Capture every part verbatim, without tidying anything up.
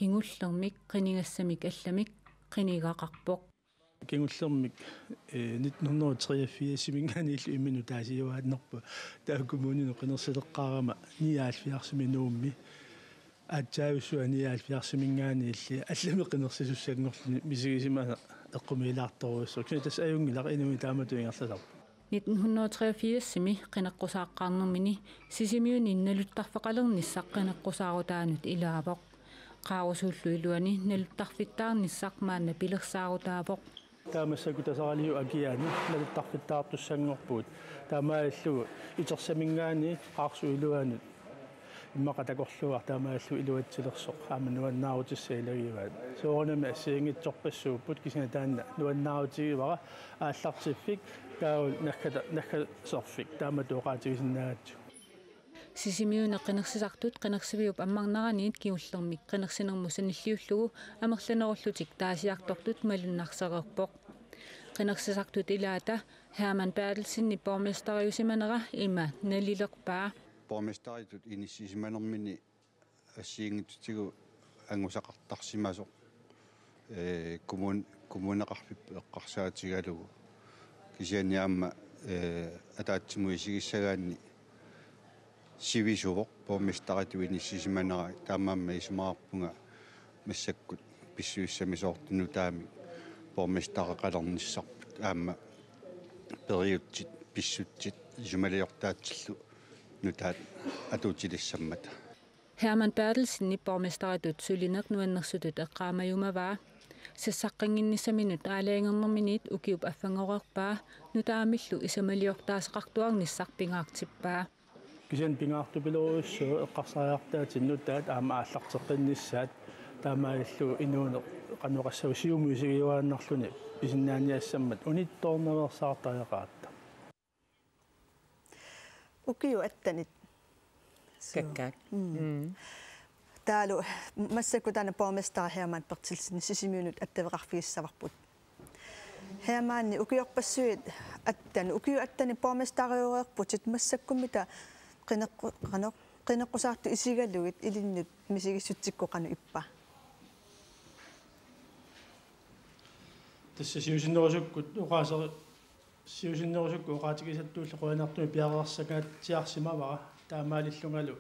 Kingullermik qinigassamik allamik qinigaqarpoq. Kingullermik, eh, nitten hundrede og treogfirs-iminngaanniillu imminut taasiuaannarpoq. Taava kommuninut qinersileqqaarama nioghalvfjerdsimi Nuummi. Aatsaavissua nioghalvfjerdsiminngaanniilli allamik qinersisussanngorluni misigisimaneq eqqumiilaartorujussuuvoq. Kisianni tassa ajunngilaq inuit taamatut ingerlasarput. Nitten hundrede og treogfirs-imi qineqqusaaqqaarnermini Sisimiuni naluttarfeqalernissaq qineqqusaarutaanut ilaavoq. Qaarusuullu iluani naluttarfittaarnissaq maanna pilersaarutaavoq. Taava massakkut Taseraliup akiaani naluttarfittaartussanngorpugut. Taamaalillugu itersaminngaanniit Qaarsuup iluanut immaqa takorluugaq taamaalillugu iluatsilersoq aamma nuannaarutissat ilagivaat. Soorunami assigiinngitsorpassuupput, kisianni taanna nuannaarutigivara aallartiffik taavalu naggata-, naggaserfik taamatut oqaatigisinnaagatsigit. Sisimiuni qinersisartut qinersiviup ammarneraniit kingullermik qinersinermut sanilliullugu amerlanerullutik taasiartortut malunnarsereerpoq. Qinersisartut ilaata Hermann Berthelsenip borgmesteriusimanera ima nalilerpaa. Borgmesteritut inissisimanermini assigiinngitsutigut angusaqartarsimasoq, ee, kommun-, kommuneqarfipput eqqarsaatigalugu. Kisianni aamma, ee, ataatsimut isigissagaanni sivisuvoq borgmesteritut inissisimanera, taamaammat isumaqarpunga massakkut pissusissamisoortut nutaamik borgmestereqalernissarput aamma periutsit pissutsit isumaliortaatsillu nutaat atuutilissammata. Hermann Berthelsenip borgmesteritut sulineq nuannersutut eqqaamajumavaa. Sassaqqannginnissaminut aalajangernerminiit ukiup affanngoreerpaa nutaamillu isumaliortaaseqartuarnissaq pingaartippaa. Kisianni pingaartupilorujussuuvoq eqqarsariartaatit nutaat aamma aallarteqqinnissaat, taamaalillugu inuuneq qanoq oqassaanga siumut isigiuaannarluni pisinnaaniassammat unittoornaveersaartariaqaratta. Ukiut attenit. Kakkaak. Mm. Mm. Taavalu massakkut taanna borgmester Hermann Berthelsen Sisimiunut attaveqarfigissavarput. Hermanni, ukiorpassuit atten, ukiut attenit borgmesterioreerputit, massakkummita qineqqu-, qanoq, qineqqusaartut isigalugit ilinnut misigissutsikku qanoq ippa? Tassa siusinnerusukkut oqaaseri-, siusinnerusukkut oqaatigisattuullu qujanartumik piareersakaatsiarsimavara, taamaalillungalu,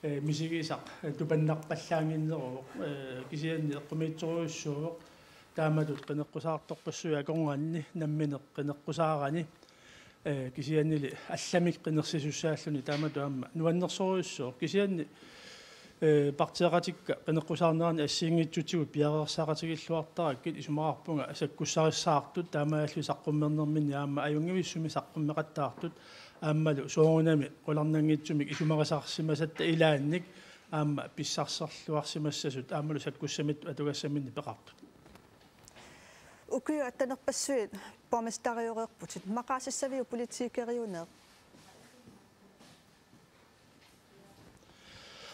ee, misigisaq, ee, tupannarpallaannginneruvoq, ee, kisianni eqqumiitsorujussuuvoq taamatut qineqqusaartorpassuit akornanni nammineq qineqqusaarani, ee, kisiannili allamik qinersisussaalluni taamatut aamma nuannersorujussuuvoq, kisianni ee, partiiqatikka qineqqusaarnerani assigiinngitsutigut piareersaqatigilluartarakkit isumaqarpunga sakkussarissaartut, taamaalillutik saqqummernerminni aamma ajunngivissumik saqqummeqattaartut, aammalu soorunami qularnanngitsumik isumarisarsimasatta ilaannik aamma pissarserluarsimassasut aammalu sakkussamittut atugassaminnik peqartut. Ukiut attenerpassuit borgmesterioreerputit, maqaasissaviuk politikeriuneq?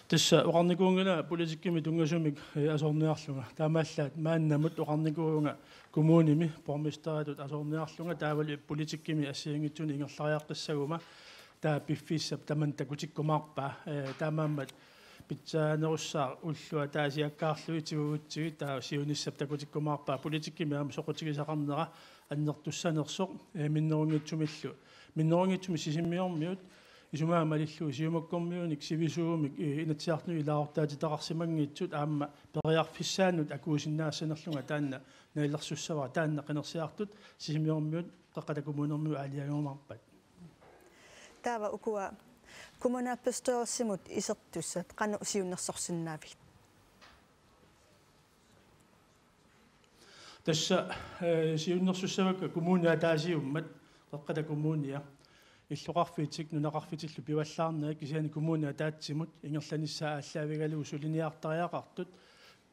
Tassa oqarnikuunngilanga politikkimi tunngasumik, eh, asoorniarlunga. Taamaallaat maannamut oqarnikuuvunga kommunimi borgmesteritut asoorniarlunga, taavalu politikkimi assigiinngitsunik ingerlariaqqissaguma, taava piffissap tamanna takutikkumaarpaa. Eh, taamaammat pitsaanerussaaq ulloq ataasiakkaarlugit tigugutsigit taava siunissap takutikkumaarpaa, politikkimi aamma soqutigisaqarnera annertussanersoq, eh, minnerunngitsumillu. Minnerunngitsumik Sisimiormiut isumaga malillugu Siumakkormiunik sivisuumik, eh, Inatsisartunut ilaasortaatitaqarsimanngitsut aamma periarfissaannut akuusinnaassanerlunga taanna nalilersussavara, taanna qinersisartut Sisimiormiut Qeqqata Kommunermiut aalajangerumaarpat. Taava ukua kommunalbestyrelsimut isertussat qanoq siunnersorsinnaavigit? Tassa, eh, siunnersussavakka kommunit ataasiummat, Qeqqata Kommunia. Illoqarfitik nunaqarfitillu pivallaarnerat kisianni kommunit ataatsimut ingerlanissaa aallaavigalugu suliniartariaqartut,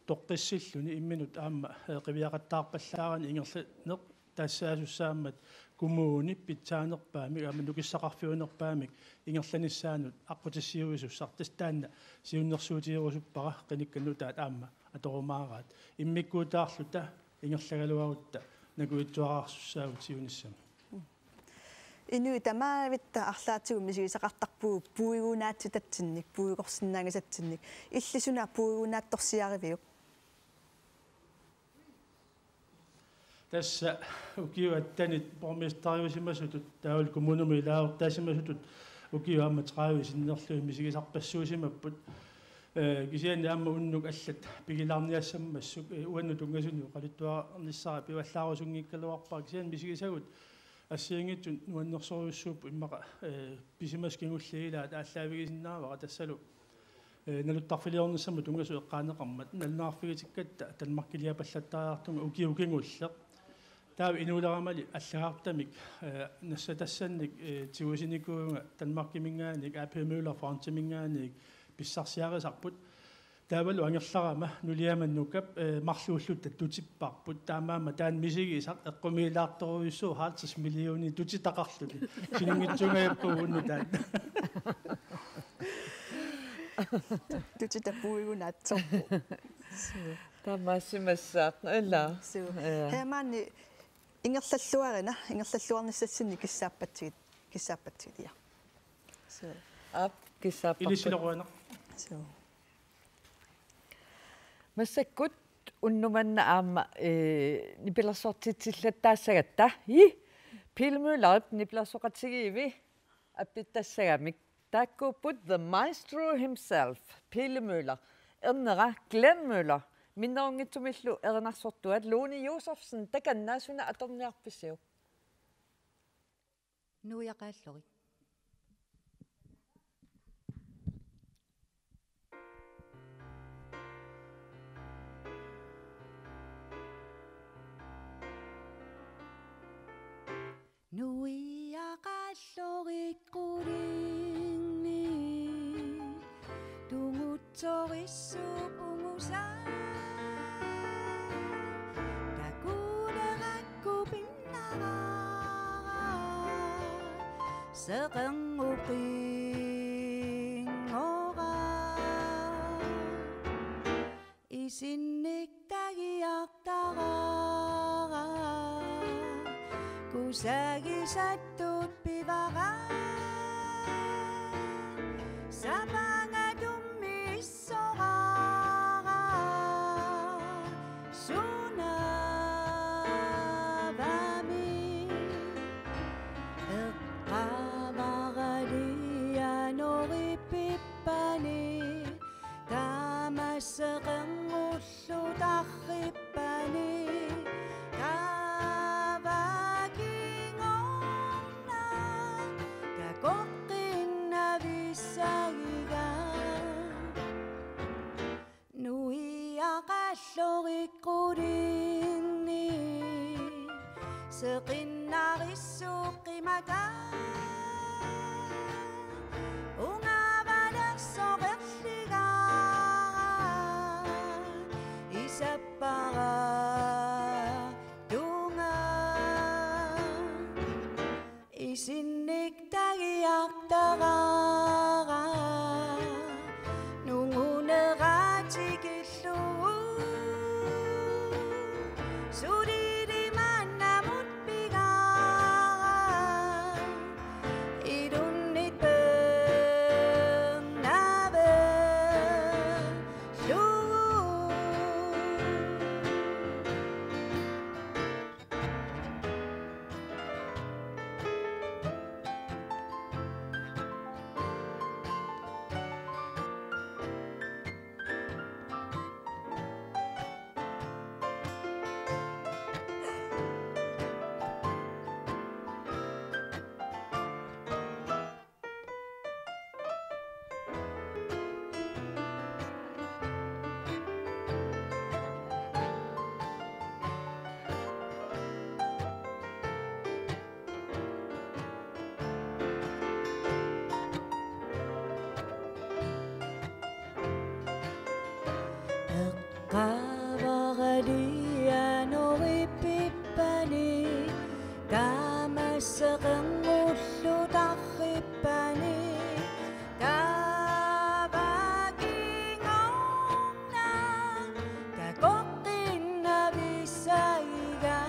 toqqissilluni imminut aamma, eh, qiviaqattaarpallaarani ingerlaneq tassaasussaammat kommunip pitsaanerpaamik aamma nukissaqarfiunerpaamik ingerlanissaanut aqqutissiuisussaq, tassa taanna siunnersuutigerusuppara, qinikkat nutaat aamma atorumaaraat. Immikkuutaarluta ingerlagaluarutta nakuitsuaraarusussaavugut siunissami. Inuit tamaavitta arlaatigut misigisaqartarpugut puigunaatitatsinnik, puigorsinnaanngisatsinnik. Illit suna puigunaattorsiariviuk? Tassa ukiup attanit borgmesteriusimasutut taavalu kommunimi ilaasortaasimasutut ukiut aamma tredive sinnerlugit misigisarpassuusimapput. Eh, kisianni aamma unnuk allat pigilaarniassammassuk, eh, uannut tunngasunik oqaluttuarnissara pivallaarussunngikkaluarpara, kisianni misigisagut assigiinngitsut nuannersorujussuupput immaqa, eh, pisimasut kingulliit ilaat aallaavigisinnaavara tassalu, eh, naluttarfiliornissamut tunngasut eqqaaneqarmat nalunaarfigitikkatta Danmarkiliapallattariaqartunga ukiut kingulleq. Taava inuuleramali allagartamik, eh, nassatassannik, eh, tigusinikuuvunga Danmarkiminngaanniit, A P Møller Fondiminngaanniit pissarsiarisarput. Taavalu angerlarama nuliama nuka, eh, marluulluta tutipparput. Taamaammat taanna misigisaq eqqumiilaartorujussuuvoq halvtreds millioner tutitaqarluni. Sinunngitsuungajappugut unnuk taanna. Tutitappugut naatsorpoq. Taamaasimassaaq, ilaa. Suu. Ja. Hemaanni ingerlalluarina, ingerlalluarnissassinni kissaappatsigit, kissaappatsigit, ja. Suu. Aap, kissaapparput. Ilissilu qujanaq. Suu. Massakkut unnuk manna aamma, eh, nipilersortitsillattaassagatta. I, Pele Møllerip nipilersoqatigiivi appittassagamik. Taakkuupput the maestro himself, Pele Møller, ernera Glenn Møller, minnerunngitsumillu erinarsortuat Lone Josefsen, takanna suna atorniarpisiuk? Nuiaqaalluarit. Nuiaqaalluarit qulinni tungutsorissuup ungusaa. Takulerakku pinnaraara seqernup qinngora. Isinnik tagiartaraara kusagisattut pivara. Sapangatummi issoraara sunaavami. Eqqaavara lianorip pippani taama seqernup tarrippani. Taava kingorna takoqqinnavissagiga. Nuiaqaalluarit qulinni seqinnarissuup qimata. Ungavalersoq erligaara isappara tunga. Isinnik tagiartaraara nungunera tikillugu. Sulili maannamut pigaara ilunnit pernaaveerlugu. Eqqaavara lianorip pippani taama seqernup tarrippani. Taava kingorna takoqqinnavissagiga.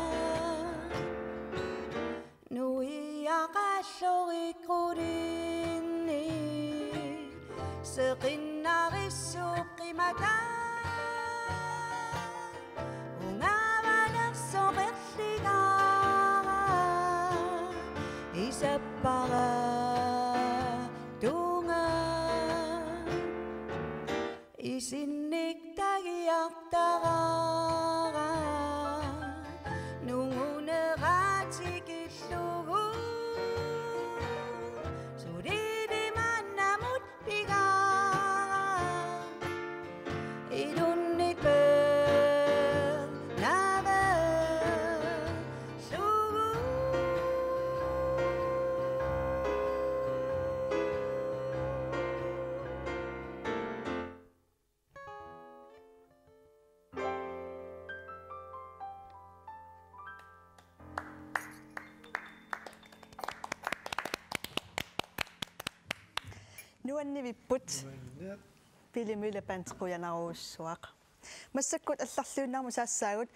Nuiaqaalluarit qulinni seqinnarissuup qimata. Nuannivipput. Nuannivipput. Pili Møller Bent, qujanarujussuaq. Massakkut allarluinnarmut saassaagut,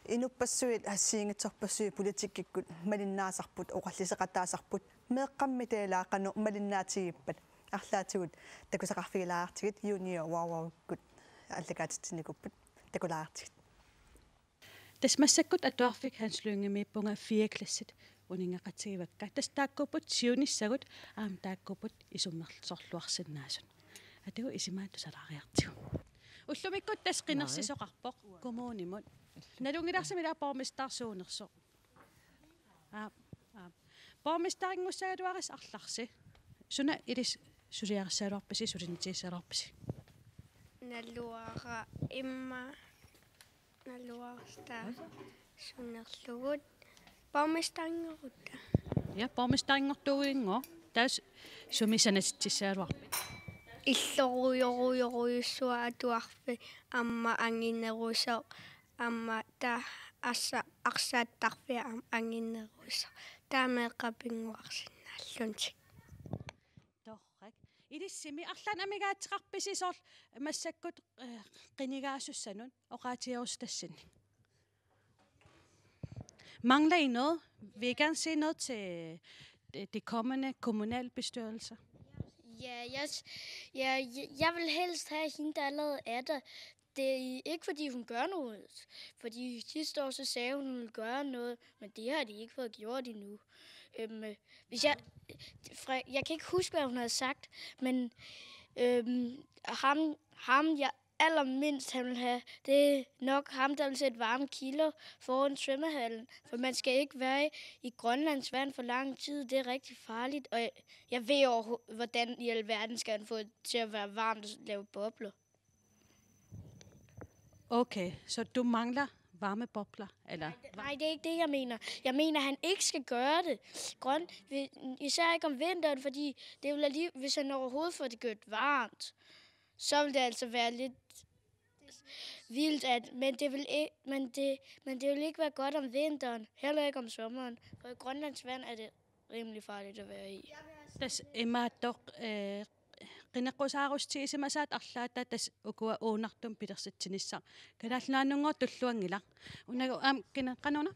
inuppassuit assigiinngitsorpassuit politikkikkut malinnaasarput, oqalliseqataasarput, meeqqammi taalaaqanu malinnaatigippata. Arlaatigut takusaqarfigilaartigit Junior Wow Wowikkut aallakaatitsinikuupput, takulaartigit. Tassa massakkut atuarfik Hans Lyngemiippunga fire klassit uninngeqatigivakka. Tassa taakkuupput siunissagut aamma taakkuupput isummersorluarsinnaasut. Atagu isimaat tusalaariartigu. Ullumikkut tassa qinersisoqarpoq kommunimut. Nalunngilarsi ila borgmestersuunersoq. Aap, aap. Borgmesterinngussaagaluarisi arlarsi. Suna ilissi suliarissagaluarpisi, sulinitigisagaluarpisi? Naluara immaqa naluarta sunerlugu borgmesterinngorutta. Ja, borgmesterinngortuuginngo. Tassa sumi sanatitsissagaluarpit? Illorujorujorujussuaq atuarfik aamma anginerusoq, aamma taava arsa-, arsaattarfik aamma anginerusoq. Taava meeqqat pinnguarsinnaalluni. Torrak. Ilissimi arlaannik amigaateqarpisi soorlu massakkut, eh, qinigaasussanut oqaatigerusutassinnik? Mangler I noget? Vil I gerne sige noget til, øh, de kommende kommunalbestyrelser? Ja, jeg, s-, ja, jeg, jeg vil helst have hende, der allerede er der. Det er ikke, fordi hun gør noget. Fordi sidste år, så sagde hun, hun ville gøre noget, men det har de ikke fået gjort endnu. Øhm, øh, hvis jeg, fra, jeg kan ikke huske, hvad hun havde sagt, men, øhm, ham, ham, jeg allermindst, han vil have, det er nok ham, der vil sætte varme kilder foran svømmehallen. For man skal ikke være i Grønlands vand for lang tid. Det er rigtig farligt, og jeg, jeg ved overhovedet, hvordan i alverden skal han få det til at være varmt og lave bobler. Okay, så du mangler varmebobler, eller? Nej, det er ikke det, jeg mener. Jeg mener, at han ikke skal gøre det. Grøn, især ikke om vinteren, fordi det vil alligevel, hvis han overhovedet får det gjort varmt, så vil det altså være lidt vildt, at, men det vil ikke, men det, men det vil ikke være godt om vinteren, heller ikke om sommeren. For i Grønlands vand er det rimelig farligt at være i. Tassa imaattoq, eh, qineqqusaarussutigisimasaat arlaata tassa ukua uunartumik pilersitsinissaq. Kalaallit Nunaanngunngooq tulluanngilaq. Unagu aamma kina qanoq una?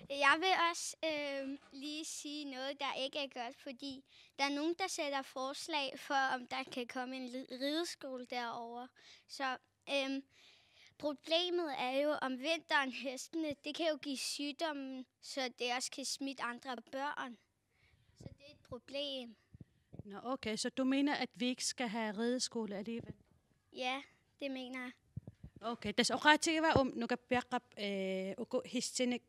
Jeg vil også, øhm, lige sige noget, der ikke er godt, fordi der er nogen, der sætter forslag for, om der kan komme en li-, rideskole derovre. Så, øhm, problemet er jo om vinteren hestene, det kan jo give sygdommen, så det også kan smitte andre børn. Så det er et problem. Nå, okay, så du mener, at vi ikke skal have rideskole alligevel? Ja, det mener jeg. Okay, tassa oqaatigivaa aamma nukappiaqqap, eh, uku hestinik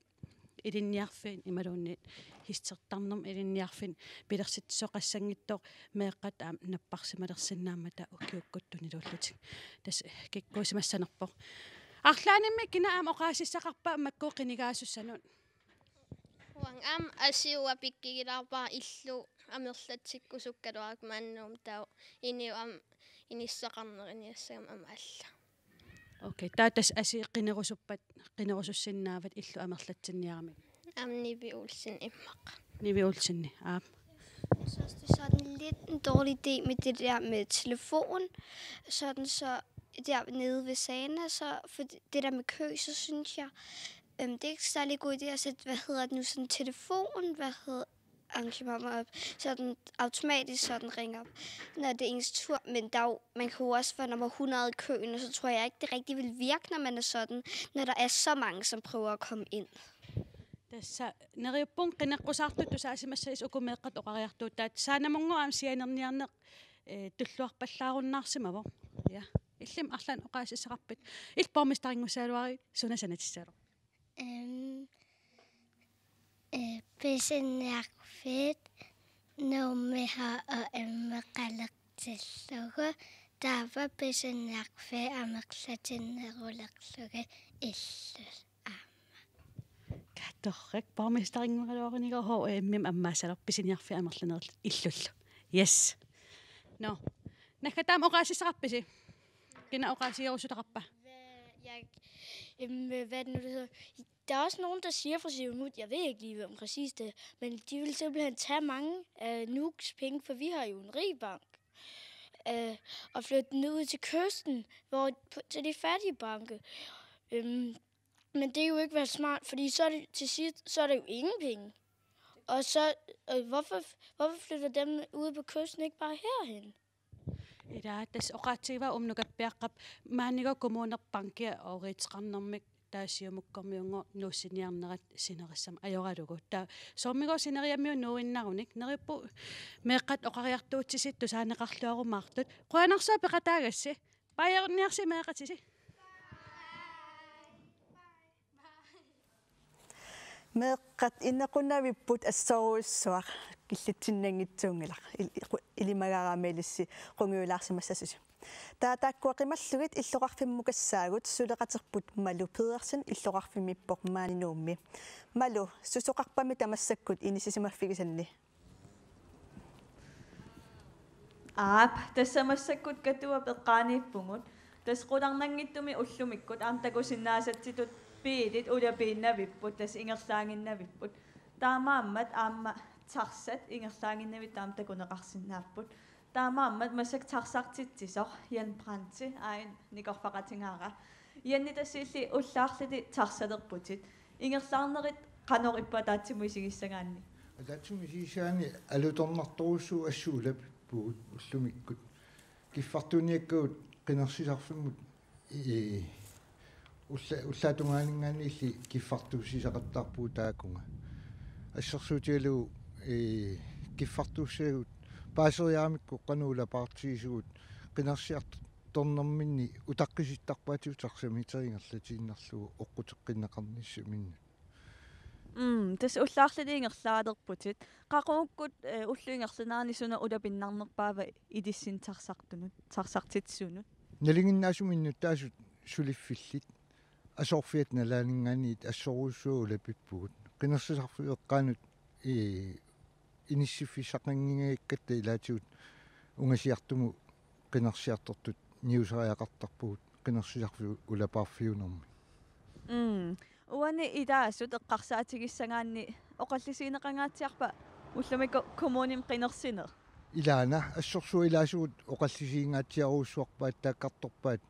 ilinniarfiit imaluunniit hestertarnermut ilinniarfiit pilersitsisoqassanngitsoq meeqqat aamma napparsimalersinnaammata ukiukkut tuniluullutik. Tassa kikkuusimassanerpoq. Arlaannimmi kina aamma oqaasissaqarpa makku qinigaasussanut? Uanga aamma asiua pikkigilaarpara illu amerlatsikkusukkaluarama maannamut taava inuit aamma inissaqarneriniassagami aamma alla. Okay, taava tassa asiit qinerusuppat, qinerusussinnaavat illu amerlatsinniaramik? Aamma Nivi Olsen immaqa. Nivi Olsen, aap. Jeg synes også, det er sådan lidt en dårlig idé med det der med telefon, sådan så der nede ved Sana, så for det, det der med kø, så synes jeg, øhm, det er ikke særlig god idé at sætte, hvad hedder det nu, sådan en telefon, hvad hedder, arrangement op, så den automatisk sådan ringer op, når det er ens tur. Men der er jo, man kan jo også være nummer hundrede i køen, og så tror jeg ikke, det rigtig vil virke, når man er sådan, når der er så mange, som prøver at komme ind. Tassa neriuppunga qineqqusaartut tusaasimassagisi uku meeqqat oqariartuutaat, Sanamunngooq aamma sianerniarneq, eh, tulluarpallaarunnaarsimavoq. Ja. Illimmi arlaannik oqaasissaqarpit? Illit borgmesterinngussaagaluarit, suna sanatissagaluarpit? Øhm, øh, pisiniarfiit Nuummi H og M-mi qaleqtillugu, taava pisiniarfiit amerlatinnerulerlugit illullu aamma. Torrak, borgmesterinngoralugit H og M-imi ammaassalerput pisiniarfiit amerlanerit illullu. Yes. Nå. Naggataamik oqaasissaqarpisi? Kina oqaasigerusutaqarpa? Hvad, jeg, øhm, hvad er det nu, det hedder? Der er også nogen, der siger fra Siumut, jeg ved ikke lige, hvem præcis det er, men de vil simpelthen tage mange af Nuuks penge, for vi har jo en rig bank. øh, og flytte den ud til kysten, hvor, til de fattige banke. Øhm, men det er jo ikke være smart, fordi så er det, til sidst, så er det jo ingen penge. Og så, øh, hvorfor, hvorfor flytter dem ude på kysten ikke bare herhen? Ila tassa oqaatigivara Uunukappiaqqap maaniikkut kommunerbankia oqariitseqarnermik taava Siumukkormiunngooq nuussiniarnerat sinerissama ajoralugu. Taava soormigooq sineriammiut nuuinnarunik neriuppugut meeqqat oqariartuutisitut tusaaneqarluarumaartut. Qujanarsuaq peqataagassi. Baajunniarsi meeqqatisi. Meeqqat inequnavipput assorujussuaq killitsinnanngitsuunngilaq il-, iqu-, ilimagaarami ilissi qungujulaarsimassasusi. Taava taakkua qimallugit illoqarfimmukassaagut suleqaterput Malu Pedersen illoqarfimmiippoq maani Nuummi. Malu, susoqarpamita massakkut inissisimaffigisanni? Aap, tassa massakkut Katuap eqqaaniippugut. Tassa qularnanngitsumik ullumikkut aamma takusinnaasatsitut biilit ulapiinnavipput, tassa ingerlaaginnavipput. Taamaammat aamma taxat ingerlaaginnavit aamma takuneqarsinnaapput. Taamaammat massakkut taxartitsisoq Jan Brandti aajuna nikorfaqatigaara. Janni, tassa illit ullaarlutit taxalerputit. Ingerlaarnerit qanoq ippa ataatsimut isigissagaanni? Ataatsimut isigissagaanni alutornartorujussuuvoq, assut ulapippugut ullumikkut. Kiffartuuniakkagut qinersisarfimmut, ee, ulla-, ullaap tungaaninngaanniilli kiffartuussisaqattaarpugut taakunga. Assersuutigalugu, ee, kiffartuussagut paaseriaramikku qanoq ulapaartigisugut, qinersiartornerminni utaqqisittarpaatigut taxameterit ingerlatiinnarlugu oqquteqqinneqarnissaminnut. Mm, tassa ullaarlutit ingerlaalerputit. Qaqugukkut, eh, ullup ingerlanerani suna ulapinnarnerpaava ilissinnut taxartunut, taxartitsisunut? Nalinginnaasumik innuttaasut suliffillit asoorfiata nalaaninngaanniit assorujussuaq ulapippugut. Qinersisarfiup eqqaanut, ee, inissiffissaqanngingajakkakka ilaatigut ungasiartumut qinersiartortut niusariaqartarpugut qinersisarfiup ulapaarfiunermi. Mm. Uani ilaasut eqqarsaatigissagaanni oqallisigineqangaatsiarpa ullumikkut kommunimi qinersineq? Ilaana, assorsuaq ilaasugut oqallisigingaatsiarujussuarpaat, taakkartorpaat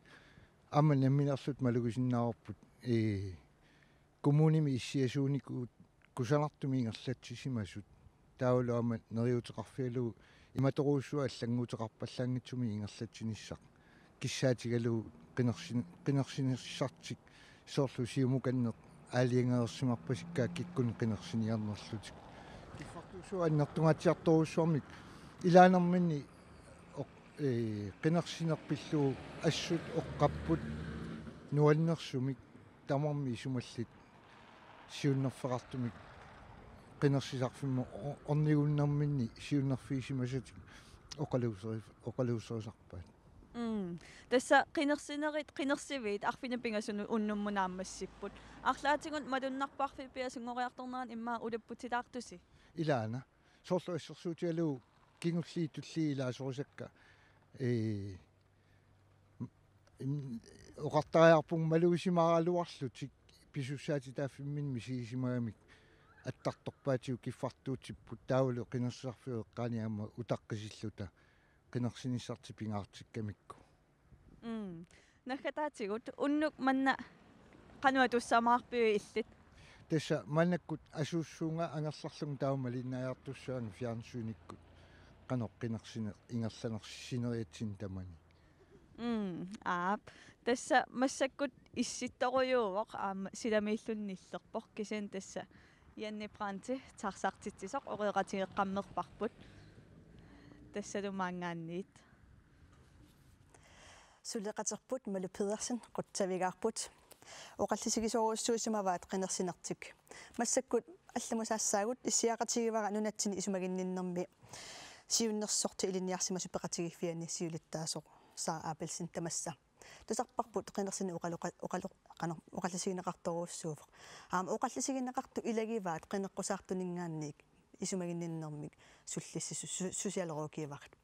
aamma nammineerluta malugisinnaavarput, ee, kommunimi issiasuunikuut kusanartumik ingerlatsisimasut. Taavalu aamma neriuuteqarfigalugu imatorujussuaq allannguuteqarpallaanngitsumik ingerlatsinissaq. Kissaatigalugu qinersin-, qinersinissartik soorlu Siumukanneq aalajangereersimarpasikkaa kikkunnit qinersiniarnerlutik. Kiffartuussuaq annertungaatsiartorujussuarmik ilaanerminni oq-, ee, qinersineq pillugu assut oqqapput nuannersumik tamarmik isumallit siunnerfeqartumik qinersisarfimmut o-, ornigunerminni siunnerfigisimasatik oqaluuseri-, oqaluuserisarpaat. Mm. Tassa qinersinerit, qinersiviit arfineq-pingasunut unnummut naammassipput. Arlaatigut malunnarpoq arfineq-pingasunngoriartornerani immaqa ulapputilaartusi? Ilaana. Soorlu assersuutigalugu kingulliit tulliit ilaasorisakka, ee, im-, oqartariaqarpunga malugisimagaluarlutik pisussaatitaaffimminni misigisimagamik attartorpaatigut kiffartuutipput taavalu qinersisarfiup eqqaani aamma utaqqisilluta qinersinissartik pingaartikkamikku. Mm. Naggataatigut unnuk manna qanoq atussamaarpiuk illit? Tassa maannakkut asuussuunga angerlarlunga taava malinnaajartussaanga fjernsynikkut qanoq qinersine-, ingerlanersineriatsinnik tamani. Mm, aap. Tassa massakkut issittorujuuvoq aamma silamiilluni nillerpoq kisianni tassa Janni Brandti taxartitsisoq oqaloqatigeqqammerparput. Tassalu maanngaanniit. Suleqaterput Malu Pedersen qutsavigaarput. Oqallisigisorujussuusimavaat qinersinertik. Massakkut allamut saassaagut issiaqatigivara nunatsinni isumaginninnermi siunnersortut ilinniarsimasut peqatigiiffianni siulittaasoq Sara Abelsen tamassa. Tusarparput qinersineq oqaloqa-, oqalo-, qano-, oqallisigineqartorujussuuvoq. Aamma oqallisigineqartut ilagivaat qineqqusaartuninngaanniit isumaginninnermik sullissi su-, su-, socialrådgiverit.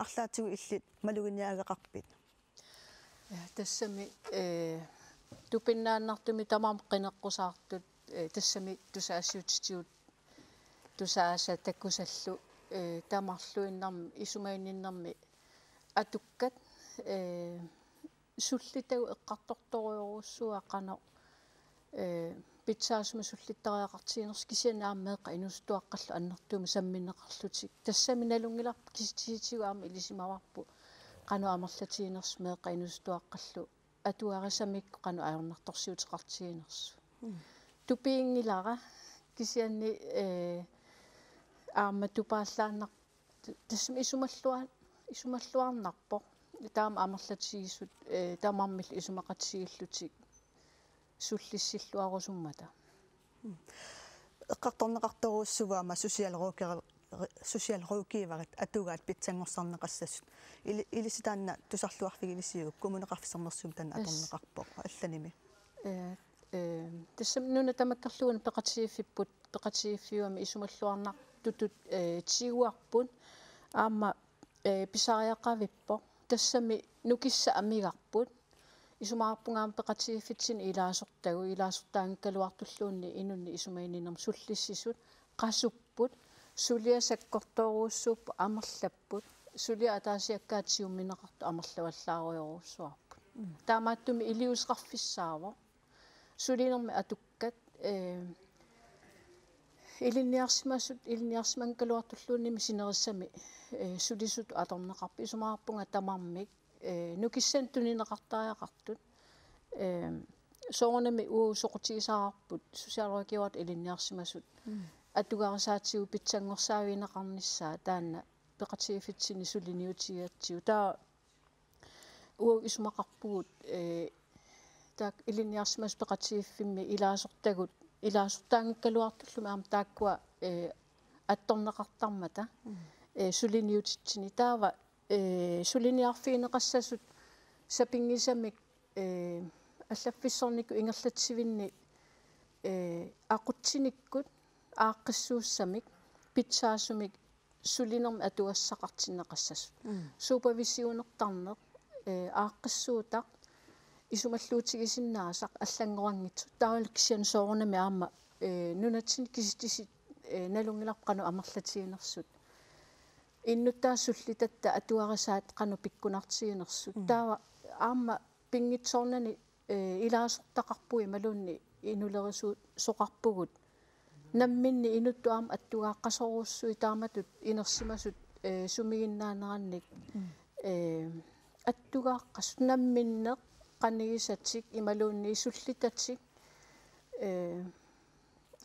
Arlaatigut illit maluginiaageqarpit? Ja, tassami, eh, tupinnaannartumik tamarmik qineqqusaartut, eh, tassami tusagassiuutitigut tusaasa takusallu, eh, tamarluinnarmik isumaginninnermi atukkat, ee, sullitagut eqqartortorujorujussuuaat qanoq, ee, pitsaasumik sullittariaqartiginersoq, kisianni aamma meeqqat inuusuttuaqqallu annertuumik sammineqarlutik. Tassami nalunngilarput kisitsisit aamma ilisimavarput qanoq amerlatiginersoq meeqqat inuusuttuaqqallu atugarisamikkut qanoq ajornartorsiuteqartiginersoq. Mm. Tupiginngilara kisianni, ee, aamma tupaallaannar-, tassami isumallua-, isumalluarnarpoq. Taama amerlatigisut, ee, tamarmik isumaqatigiillutik sullissilluarusummata. Mm. Eqqartorneqartorujussuuvoq aamma socialrådgiver-, socialrådgiverit atugaat pitsanngorsarneqassasut. Ili-, ilissi taanna tusarluarfigivisiuk, Kommuneqarfik Sermersuumi taanna Yes. atorneqarpoq allanimi? Ee, ee, tassami nuna tamakkerlugu peqatigiiffipput, peqatigiiffiugami isumalluarnartutut, ee, tiguarput. Aamma, ee, pisariaqavippoq. Tassami nukissaq amigarput. Isumaqarpunga aamma peqatigiiffitsinni ilaasortagut, ilaasortaanngikkaluartulluunniit inunnik isumaginninnermik sullissisut, qasupput, suliaq sakkortoorujussuupput, amerlapput, suliaq ataasiakkaat tigummineqartut amerlavallaarujorujussuarput. Mm. Taamaattumik iliuuseqarfissaavoq. Sulinermi atukkat, ee, ilinniarsimasut, ilinniarsimanngikkaluartulluunniimmi sinerissami, ee, sulisutut atorneqarput, isumaqarpunga tamarmik, ee, nukissanik tunineqartariaqartut. Ee, soorunami uagut soqutigisaqarput socialrådgiverit ilinniarsimasut. Mm. Atugarisaatigut pitsanngorsaavigineqarnissaa taanna peqatigiiffitsinni suliniutigigatsigu. Taava uagut isumaqarpugut, ee, taakku ilinniarsimasut peqatigiiffimmi ilaasortagut, ilaasortaanngikkaluartullumi aamma taakkua, ee, attorneqartarmata, Mm. ee, suliniutitsinni. Taava, ee, suliniarfigineqassasut sapinngisamik, ee, allaffissornikkut ingerlatsivinni, ee, aqutsinikkut aaqqissuussamik pitsaasumik sulinermik atugassaqartinneqassasut. Mm. Supervisionertarneq, ee, aaqqissuutaq, isumalluutigisinnaasaq allanngoranngitsoq. Taavalu kisianni soorunami aamma, ee, nunatsinni kisitsisit, ee, nalunngilarput qanoq amerlatiginersut. Innuttaasut sullitatta atugarisaat qanoq pikkunartiginersut. Mm. Taava aamma pinngitsoornani, ee, ilaasortaqarpugut imaluunniit inulerisuusoqarpugut. Namminneq inuttut aamma attugaaqqasorujussuit taamatut inersimasut, ee, sumiginnaanerannik, Mm. ee, attugaaqqasut namminneq qanigisatik imaluunniit sullitatik, ee,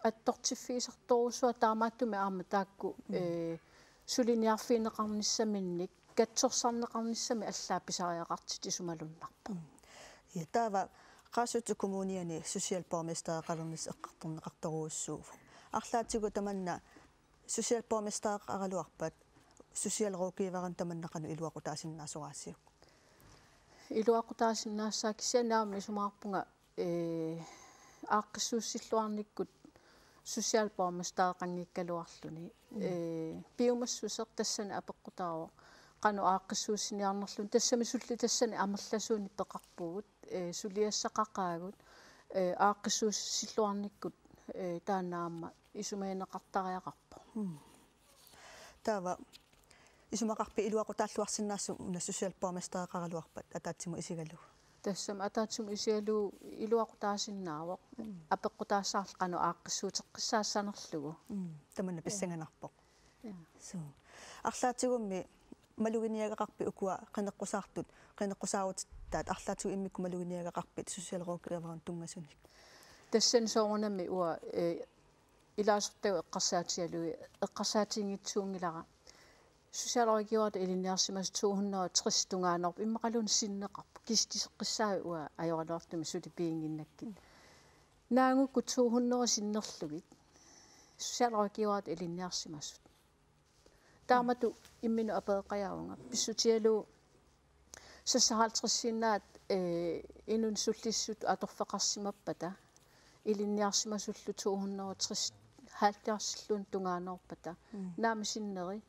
attortiffigisartorujussuaq taamaattumik aamma taakku, Mm. ee, suliniarfigineqarnissaminnik, katsorsarneqarnissamik allaat pisariaqartitsisoq malunnarpoq. Mm. Ja, taava Qaasuitsup Kommuniani socialborgmestereqalernissaq eqqartorneqartorujussuuvoq. Arlaatigut tamanna socialborgmestereqaraluarpat socialrådgiverinut tamanna qanoq iluaqutaasinnaasoraasiuk? Iluaqutaasinnaassaaq kisianni aamma isumaqarpunga, ee, aaqqissuussilluarnikkut socialborgmestereqanngikkaluarluni. Mm. Ee, piumassuseq tassani apeqqutaavoq qanoq aaqqissuussiniarnerluni, tassami sullitassani amerlasuunik peqarpugut, ee, suliassaqaqaagut, ee, aaqqissuussilluarnikkut, ee, taanna aamma isumagineqartariaqarpoq. Mm. Taava isumaqarpit iluaqutaalluarsinnaassuk una socialborgmestereqaraluarpat ataatsimut isigalugu? Tassami ataatsimut isigalugu iluaqutaasinnaavoq. Mm. Apeqqutaassaarlugu qanoq aaqqissuuteqqissaassanerlugu. Mm. Tamanna Ja. pissanganarpoq. Ja. Suu. Arlaatigummi maluginiagaqarpit ukua qineqqusaartut, qineqqusaarutittaat arlaatigut immikkut maluginiagaqarpit socialrådgiverinut tunngasunik? Tassani soorunami uanga, ee, ilaasortagut eqqarsaatigalugit, eqqarsaatiginngitsuunngilara. Socialrådgiveritut ilinniarsimasut to hundrede og tres tungaanut immaqaluunniit sinneqarput, kisitseqqissaaq uanga ajoraluartumik suli piginnginnakkit. Naagukku to hundrede sinnerlugit socialrådgiveritut ilinniarsimasut. Taamatut imminut apereqqajaavunga. Pissutigalugu seksoghalvtredsiinnaat, ee, inunnik sullissisutut atorfeqarsimappata, ilinniarsimasullu to hundrede og tres, halvfjerdsilluunniit tungaanoorpata. Mm. Naamik sinneri.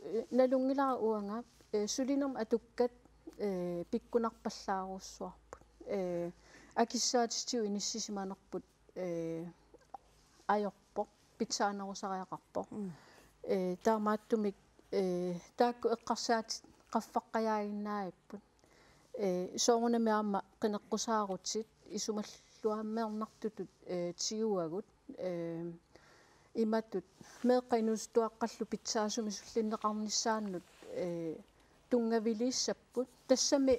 Ee, nalunngilara uanga, ee, sulinermik atukkat, ee, pikkunarpallaarujussuarput. Ee, akissaatitigut inissisimanerput, ee, ajorpoq, pitsaanerusariaqarpoq. Mm. Ee, taamaattumik, ee, taakku eqqarsaatit qaffaqqajaaginnaagipput. Ee, soorunami aamma qineqqusaarutit isumalluarnertutut, ee, tiguagut, ee, imatut meeqqat inuusuttuaqqallu pitsaasumik sullinneqarnissaannut, ee, tunngaviliissapput. Tassami,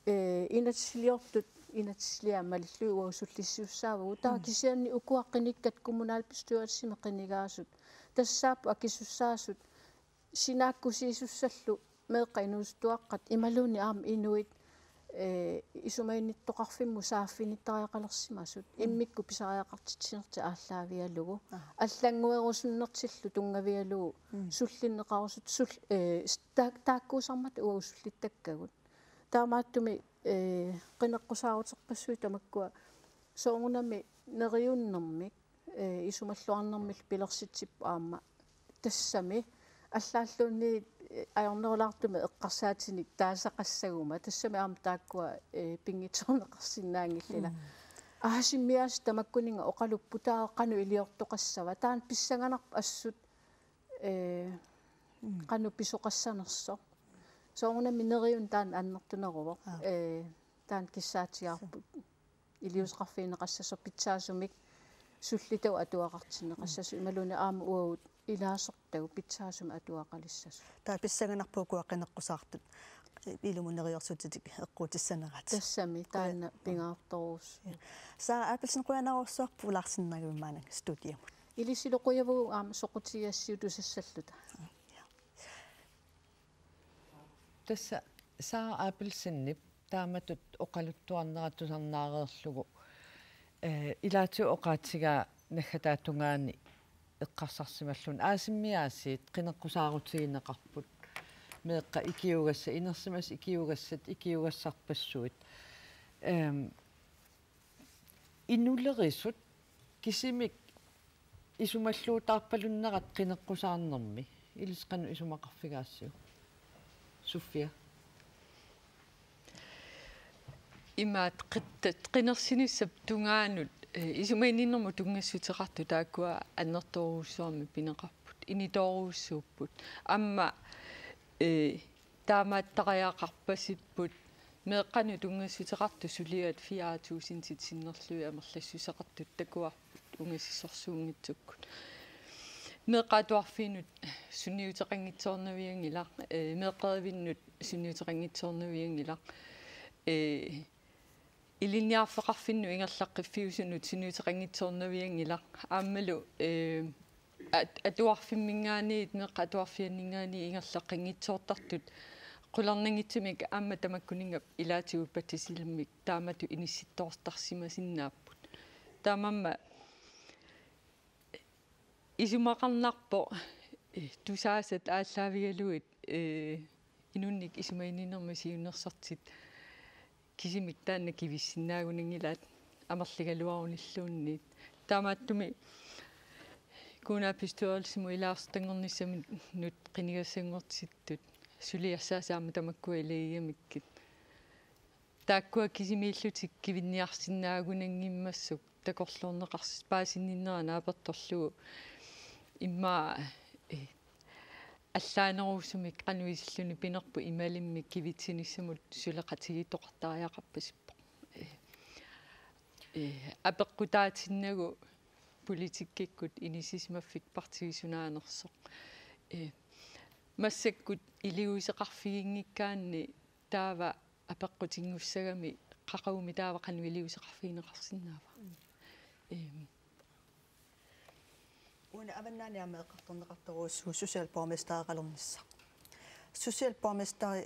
ee, inatsisiliortut, inatsisiliaat malillugit uagut sullissisussaavagut. Taava kisianni ukua qinikkat kommunalbestyrelsimi qinigaasut. Tassaapput akisussaasut sinaakkusiisussallu meeqqat inuusuttuaqqat imaluunniit aamma inuit, ee, isumaginnittoqarfimmut saaffiginittariaqalersimasut immikkut pisariaqartitsinertik aallaavigalugu. Allannguerusunnertillu tunngavigalugu sullinneqarusut sul-, ee, s-, ta-, taakkuusarmata uagut sullittakkagut. Taamaattumik, ee, qineqqusaaruterpassuit tamakkua soorunami neriunnermik, ee, isumalluarnermillu pilersitsipput aamma tassami allaalluunniit, ee, ajornerulaartumik eqqarsaatinik taasaqassaguma tassami aamma taakkua, ee, pinngitsoorneqarsinnaanngillat. Aasimmiaasiit tamakkuninnga oqalupput taava qanoq iliortoqassava. Taanna pissanganarpoq assut, ee, qanoq pisoqassanersoq. Soorunami neriunneq taanna annertuneruvoq. Ee, taanna kissaatigaarput. Iliuuseqarfigineqassasoq pitsaasumik sullitagut atuaqartinneqassasut imaluunniit aamma uagut ilaasortagut pitsaasumik atuaqalissasoq. Taava pissanganarpoq ukua qineqqusaartut ilumut neriorsuutitik eqquutissaneraat. Tassami taanna pingaartorujussuuvoq. Sara Abelsen, qujanarujussuaq pulaarsinnaagavit maanna studiamut. Ilissilu qujavugut aamma soqutigigassiuk tusassalluta. Tassa Sara Abelsenip taamatut oqaluttuarnera tusarnaareerlugu, ee, ilaatigut oqaatigaa naggataata tungaani eqqarsarsimalluni aasimmiaasiit qineqqusaarutigineqarput meeqqat ikiugassat, inersimasut ikiugassat, ikiugassarpassuit. Ehm, inulerisut kisimik isumalluutaarpalunnerat qineqqusaarnermi. Ilissi qanoq isumaqarfigaassiuk? Sofia. Imaattoq qittat qinersinissap tungaanut, ee, isumaginninnermut tunngassuteqartut taakkua annertoorujussuarmik pineqarput, initoorujussuupput. Aamma, ee, taamaattariaqarpasipput meeqqanut tunngassuteqartut suliat fire tusind sinnerlugit amerlassuseqartut takuarput ungasissorsuunngitsukkut. Meeqqat atuarfiinut sunniuteqanngitsoornavianngilaq, ee, meeqqerivinnut sunniuteqanngitsoornavianngilaq, ee, ilinniarfeqarfinnut ingerlaqqiffiusunut sunniuteqanngitsoornavianngilaq. Aammalu, ee, at-, atuarfimminngaanniit, meeqqat atuarfianninngaanniit ingerlaqqinngitsoortartut qularnanngitsumik aamma tamakkuninnga ilaatigut patsisilimmik taamatut inissittoortarsimasinnaapput. Taamaammat isumaqarnarpoq, eh, tusaasat aallaavigalugit, eh, inunnik isumaginninnermut siunnersortit kisimik taanna kivissinnaagunanngilaat amerligaluarunilluunniit. Taamaattumik kommunalbestyrelsimut ilaasortanngornissaminut qinigassanngortittut suliassaasut aamma tamakkua ilagigamikkit. Taakkua kisimiillutik kivinniarsinnaagunanngimmassuk takorloorneqars-, paasinninnera naapertorlugu immaqa, eh, allaanerusumik qanoq isilluni pinerpoq imalimmik kivitsinissamut suleqatigiittoqartariaqarpasippoq. Eh, eh, apeqqutaatinnagu politikkikkut inissisimaffik partiit sunaanersoq. Eh, massakkut iliuuseqarfiginngikkaanni taava apeqqutinngussagamik qaqugukkut taava qanoq iliuuseqarfigineqarsinnaava? Ehm. Una Avannaani aamma eqqartorneqartorujussuuvoq socialborgmestereqalernissaq. Socialborgmesteri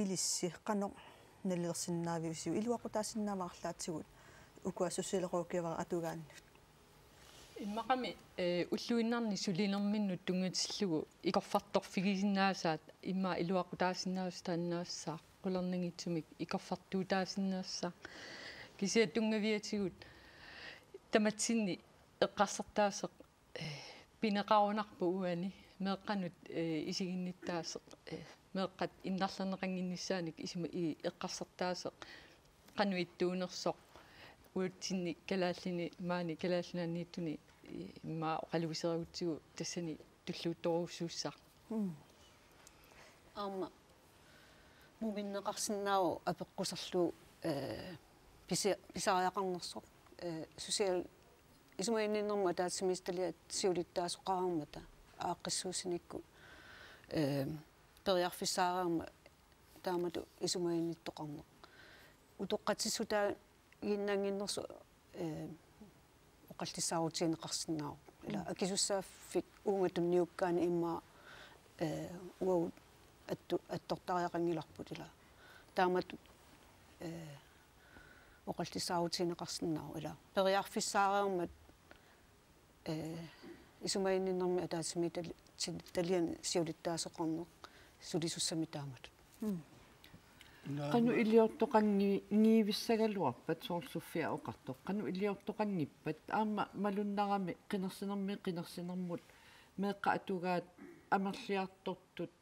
ilissi qanoq nalilersinnaavisiuk, iluaqutaasinnaava arlaatigut ukua socialrådgiverit atugaannut? Immaqami, eh, ulluinnarni sulinerminnut tunngatillugu ikorfartorfigisinnaasaat immaqa iluaqutaasinnaasut taannaassaaq, qularnanngitsumik ikorfartuutaasinnaassaaq. Kisianni tunngaviatigut tamatsinni eqqarsartaaseq, eh, pineqarunarpoq uani meeqqanut, eh, isiginnittaaseq, eh, meeqqat innarlerneqannginnissaannik isuma-, i-, eqqarsartaaseq qanoq ittuunersoq uatsinni kalaallinit maani Kalaallit Nunaanniittuni, eh, immaqa oqaluuserigutsigu tassani tulluuttorujussuussaaq. Mm. Aamma Quminneqarsinnaavoq apeqquserlugu, eh, pisi-, pisariaqarnersoq, eh, social-, isumaginninnermut ataatsimiititaliap siulittaasoqareermata aaqqissuussinikkut, eh, periarfissaareermat taamatut isumaginnittoqarneq. Utoqqatsissutaaginnanngitsoq, eh, oqallissaarutigineqarsinnaavoq. Ila Mm. akisussaaffik uunga tunniukkaanni immaqa, eh, uagut attu-, attortariaqanngilarput ila. Taamatut, eh, oqallissaarutigineqarsinnaavoq ila. Periarfissaareermat, eh, isumaginninnermut ataatsimiititaliani siulittaasoqarneq sulisussamik taamatut. Mm. Qanoq iliortoqanngi-, -ngivissagaluarpat, soorlu Sofia oqartoq, qanoq iliortoqanngippat, aamma malunnarami qinersinermiit qinersinermut meeqqat atugaat amerliartortut,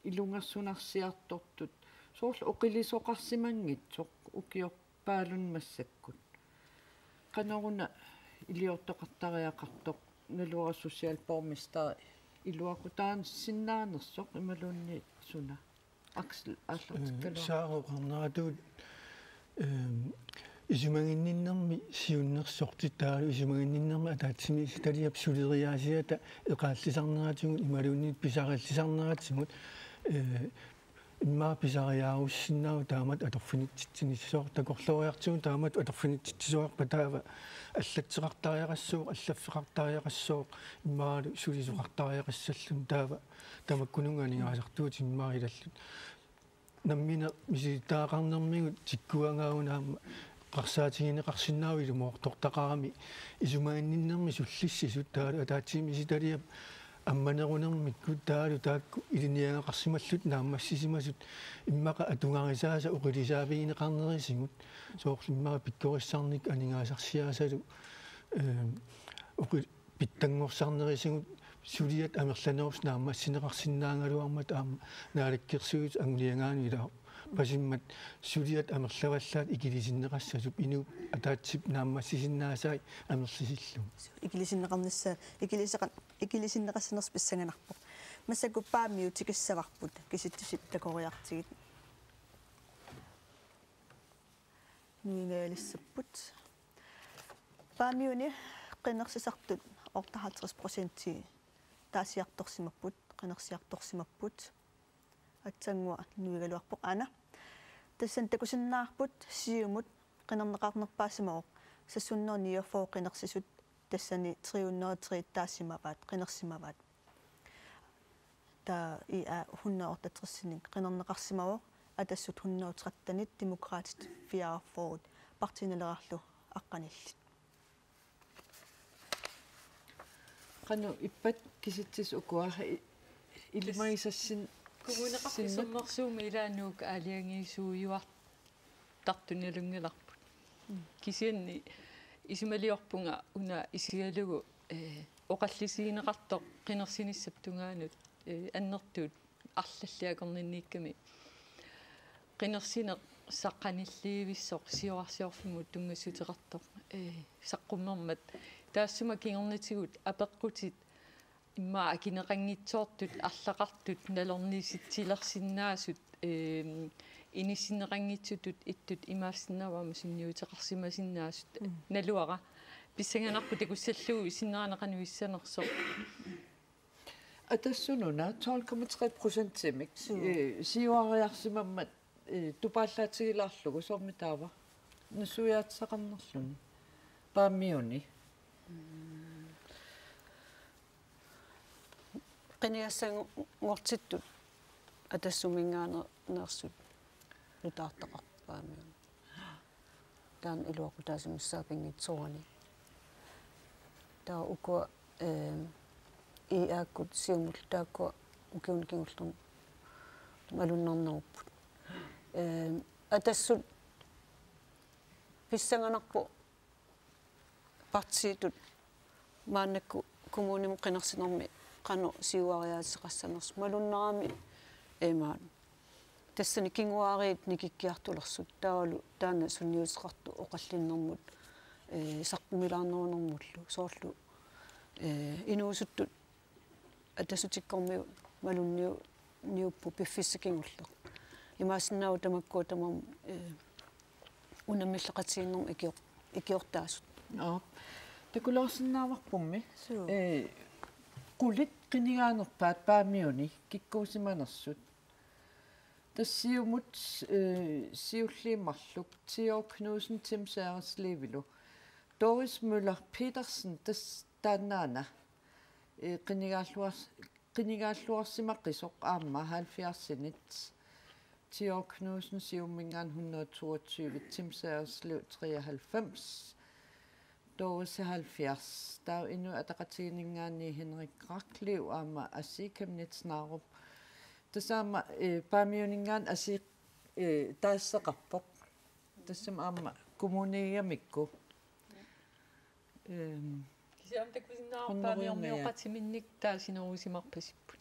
ilungersunarsiartortut, soorlu oqilisoqarsimanngitsoq ukiorpaalunni massakkut. Qanoruna iliortoqartariaqartoq, naluara socialborgmesteri iluaqutaasinnaanersoq imaluunniit suna? Aksel, aallartikkaluarpa? Eh, Saara oqarneratut, ehm, isumaginninnermi siunnersortitaalu isumaginninnermi ataatsimiititaliap suleriaasiata eqaallisarneratigut imaluunniit pisarillisarneratigut, eh, immaqa pisariaarussinnaavoq taamatut atorfinitsitsinissasoq, takorlooriartigu taamatut atorfinitsitsisoqarpat taava allatseqartariaqassooq, allaffeqartariaqassooq, immaqalu sulisoqartariaqassalluni, taava tamakkununnga aningaasartuutit immaqa ilallutik. Nammineq misilittagaqarnermigut tikkuagaaguna aamma eqqarsaatigineqarsinnaavoq ilumoortortaqarami isumaginninnermi sullissisut taavalu ataatsimiititaliap ammanerunermikkut taavalu taakku ilinniagaqarsimallutik naammassisimasut immaqa atugarisaasa oqilisaavigineqarnerisigut soorlu immaqa pikkorissarnikkut aningaasarsiassalu, ehm, oqi-, pitsanngorsarnerisigut suliat amerlanerusoq naammassineqarsinnaagaluarmat aamma Naalakkersuisut anguniagaanut ilaat pasimmat suliat amerlavallaat ikilisinneqassasup inuup ataatsip naammassisinnaasai amerlisillugu. Ikilisinneqarnissa-, ikiliseqa-, ikilisinneqassanersoq pissanganarpoq. Massakkut Paamiut tikissavarput, kisitsisit takoriartigit. Nuigaalissapput. Paamiuni qinersisartut otteoghalvtreds procenti taasiartorsimapput, qinersiartorsimapput. Aatsaannguaq nuigaluarpoq aana. Tassani takusinnaavarput Siumut qinerneqarnerpaasimavoq seks hundrede niogfyrre qinersisut, tassani tre hundrede tre taasimavaat, qinersimavaat. Taava I A hundrede otteogtresinik qinerneqarsimavoq, Atassut hundrede trettenit, Demokraatit fireogfyrre, Partii Nalerarlu aqqanillit. Qanoq ippat kisitsisut ukua i-, ilimagisassin-, Kommuneqarfik sinna- Sermersuumi ilaa Nuuk aalajangiisuujuartartut nalunngilarput. Mm. Kisianni isumaliorpunga una isigalugu, eh, oqallisigineqartoq qinersinissap tungaanut, eh, annertuut arlallit akornanniikkami qinersineq saqqummiillivissoq siorarsiorfimmut tunngassuteqartoq, eh, saqqummermat. Taassuma kingornatigut apeqqutit immaqa akineqanngitsoortut, arlaqartut, nalornisitsilersinnaasut, ehm, inissinneqanngitsutut ittut imaassinnaavoq aamma sunniuteqarsimasinnaasut. Mm. Naluara pissanganarpoq takussallugu sinnera qanoq issanersoq. Atassut una tolv komma tre procentimik, Suu. Eh, siuariarsimammat, eh, tupaallaatigilaarlugu, soormi taava nassuiaatisaqarnerluni Paamiuni? Qinigassanngortittut Atassuminngaanneersut nutaartaqarpoq Paamiuni. Taanna iluaqutaasimassaaq pinngitsoorani. Taava ukua, ehm, I A-kkut Siumullu taakkua ukiuni kingullerni malunnarnerupput. Ehm, Atassut pissanganarpoq partiitut maannakkut kommunimi qinersinermi qanoq siuariaateqassanersoq malunnarami, imaat, tassani kinguaariit nikikkiartulersut taavalu taanna sunniuteqartoq oqallinnermut, eh, saqqumilaarnerunermullu soorlu, eh, inuusuttut Atassutikkormiut malunniu-, niupput piffissaq kingulleq. Imaassinnaavoq tamakkua tamarmik, eh, unammilleqatigiinnermut ikior-, ikiortaasut. Aap. Takulaarsinnaavarpummi. Suu. Eh, qulit qinigaanerpaat Paamiuni kikkuusimanersut. Tassa Siumut, eh, siulliit marluk Theo Knudsen Tim Sejerslevilu. Doris Møller Petersen tassa taannaana, eh, qinigaalluars-, qinigaalluarsimaqisoq aamma halvfjerdsinit. Theo Knudsen Siumumminngaanniit hundrede toogtyve, Tim Sejerslev treoghalvfems, Doris halvfjerds. Taava Inuit Ataqatigiinninngaanniit Henrik Rakliu aamma Asii Chemnitz Narup. Tassa aamma, eh, Paamiuninngaanniit Asii, eh, taasseqarpoq. Tassami aamma kommuniigamikku. Ehm, Kisianni takusinnaavarput Paamiormioqatiminnik taasinerusimarpasipput.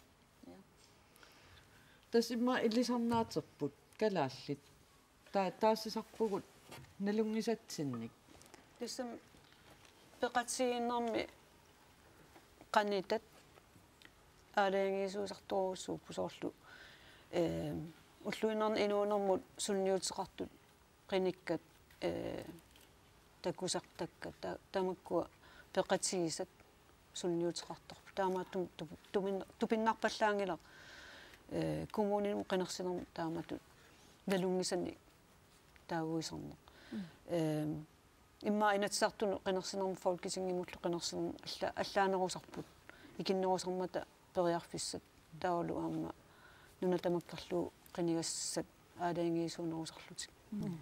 Tassa immaqa ilisarnaaterput kalaallit. Ta-, taassisarpugut nalunngisatsinnik. Tassami peqatigiinnermi qanitat aalajangiisuusartorujussuupput soorlu, eh, ulluinnarni inuunermut sunniuteqartut qinikkat, eh, takusartakkat ta-, tamakkua peqatigisat sunniuteqartarput. Taamaattumik tup-, tumin-, tupinnarpallaanngilaq, eh, kommuninut qinersinermut taamatut nalunngisanik taaguisarneq. Mm. Ehm, immaqa Inatsisartunut qinersinermut Folketingimullu qinersinermut alla-, allaanerusarput. Ikinnerusarmata periarfissat taavalu aamma nuna tamakkerlugu qinigassat aalajangiisuunerusarlutik. Mm.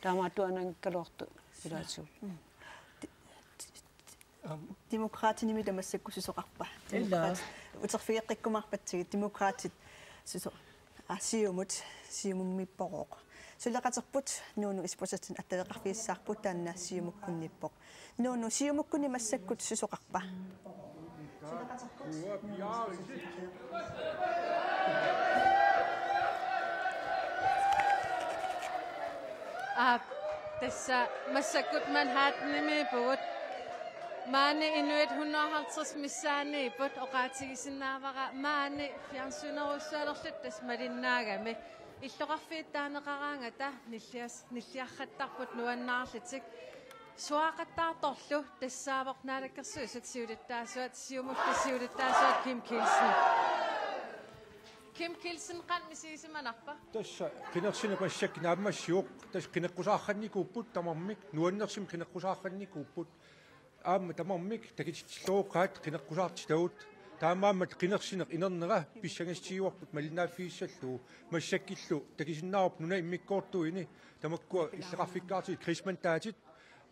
Taamaattuaannanngikkaluartoq ilaatigut. Mm. Ti-, ti-, ti-, aam, Demokraatinimi tamassakkut susoqarpa? Ilaa. Demokraat-, uterfigeqqikkumaarpatsigit Demokraatit suso-, aa, Siumut, Siumummiippoq. Suleqaterput Nuunu Isbosethsen attaveqarfigissaarput taanna Siumukkunniippoq. Nuunu, Siumukkunni massakkut susoqarpa? Aap, tassa massakkut Manhattanimiippugut. Maani inuit hundrede og halvtreds missaanniipput, oqaatigisinnaavara maani fjernsynerujussualerluta tassa malinnaagami. Illoqarfiit taaneqaraangata nillias-, nilliarrattarput nuannaarlutik. Suaaqattaartorlu tassaavoq Naalakkersuisut siulittaasuat, Siumullu siulittaasuat Kim Kielsen. Kim Kielsen, qanoq misigisimanarpa? Tassa qinersineq massakkut naammassivoq, tassa qineqqusaarnikuupput tamarmik, nuannersumik qineqqusaarnikuupput. Aamma tamarmik takutitsilluaqqaat qineqqusaartitagut. Taamaammat qinersineq inernera pissangassutigivarput malinnaaffigissallugu, massakkut takusinnaavarput nunap immikkoortuini tamakkua illoqarfikkaartut krigsmandaatit,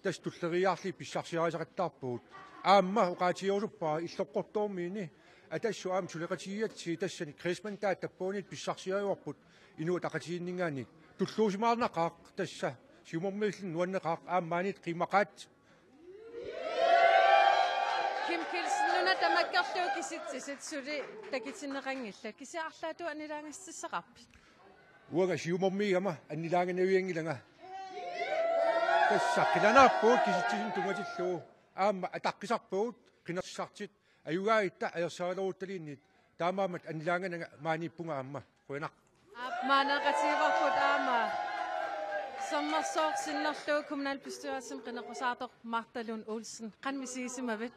tassa tulleriiaarlugit pissarsiarisaqattaarpagut. Aamma oqaatigerusuppara Illoqqortoormiini Atassut aamma suleqatigigatsigit, tassani krigsmandaat tappagunit pissarsiarivarput Inuit Ataqatigiinninngaanniit. Tulluusimaarnaqaaq tassa, Siumummiilluni nuanneqaaq, aamma maaniittoq qiimmaqaat. Kim Kielsen, nuna tamakkerlugu kisitsisit suli takutinneqanngillat. Kisianni arlaatigut annilaangassutissaqarpit? Uanga Siumummiigama annilaanganavianngilanga. Tassa qilanaarpugut kisitsisinut tunngatillugu. Aamma ataqqisarpugut qinersisartut. Ajugaagatta ajorsaaleruttuliinnit. Taamaammat annilaangananga maaniippunga aamma. Qujanaq. Aap, maanna oqaatigivarput aamma. Sermersooq sinnerlugu kommunalbestyrelsimi qineqqusaartoq Martha Lund Olsen. Qanoq misigisimavit?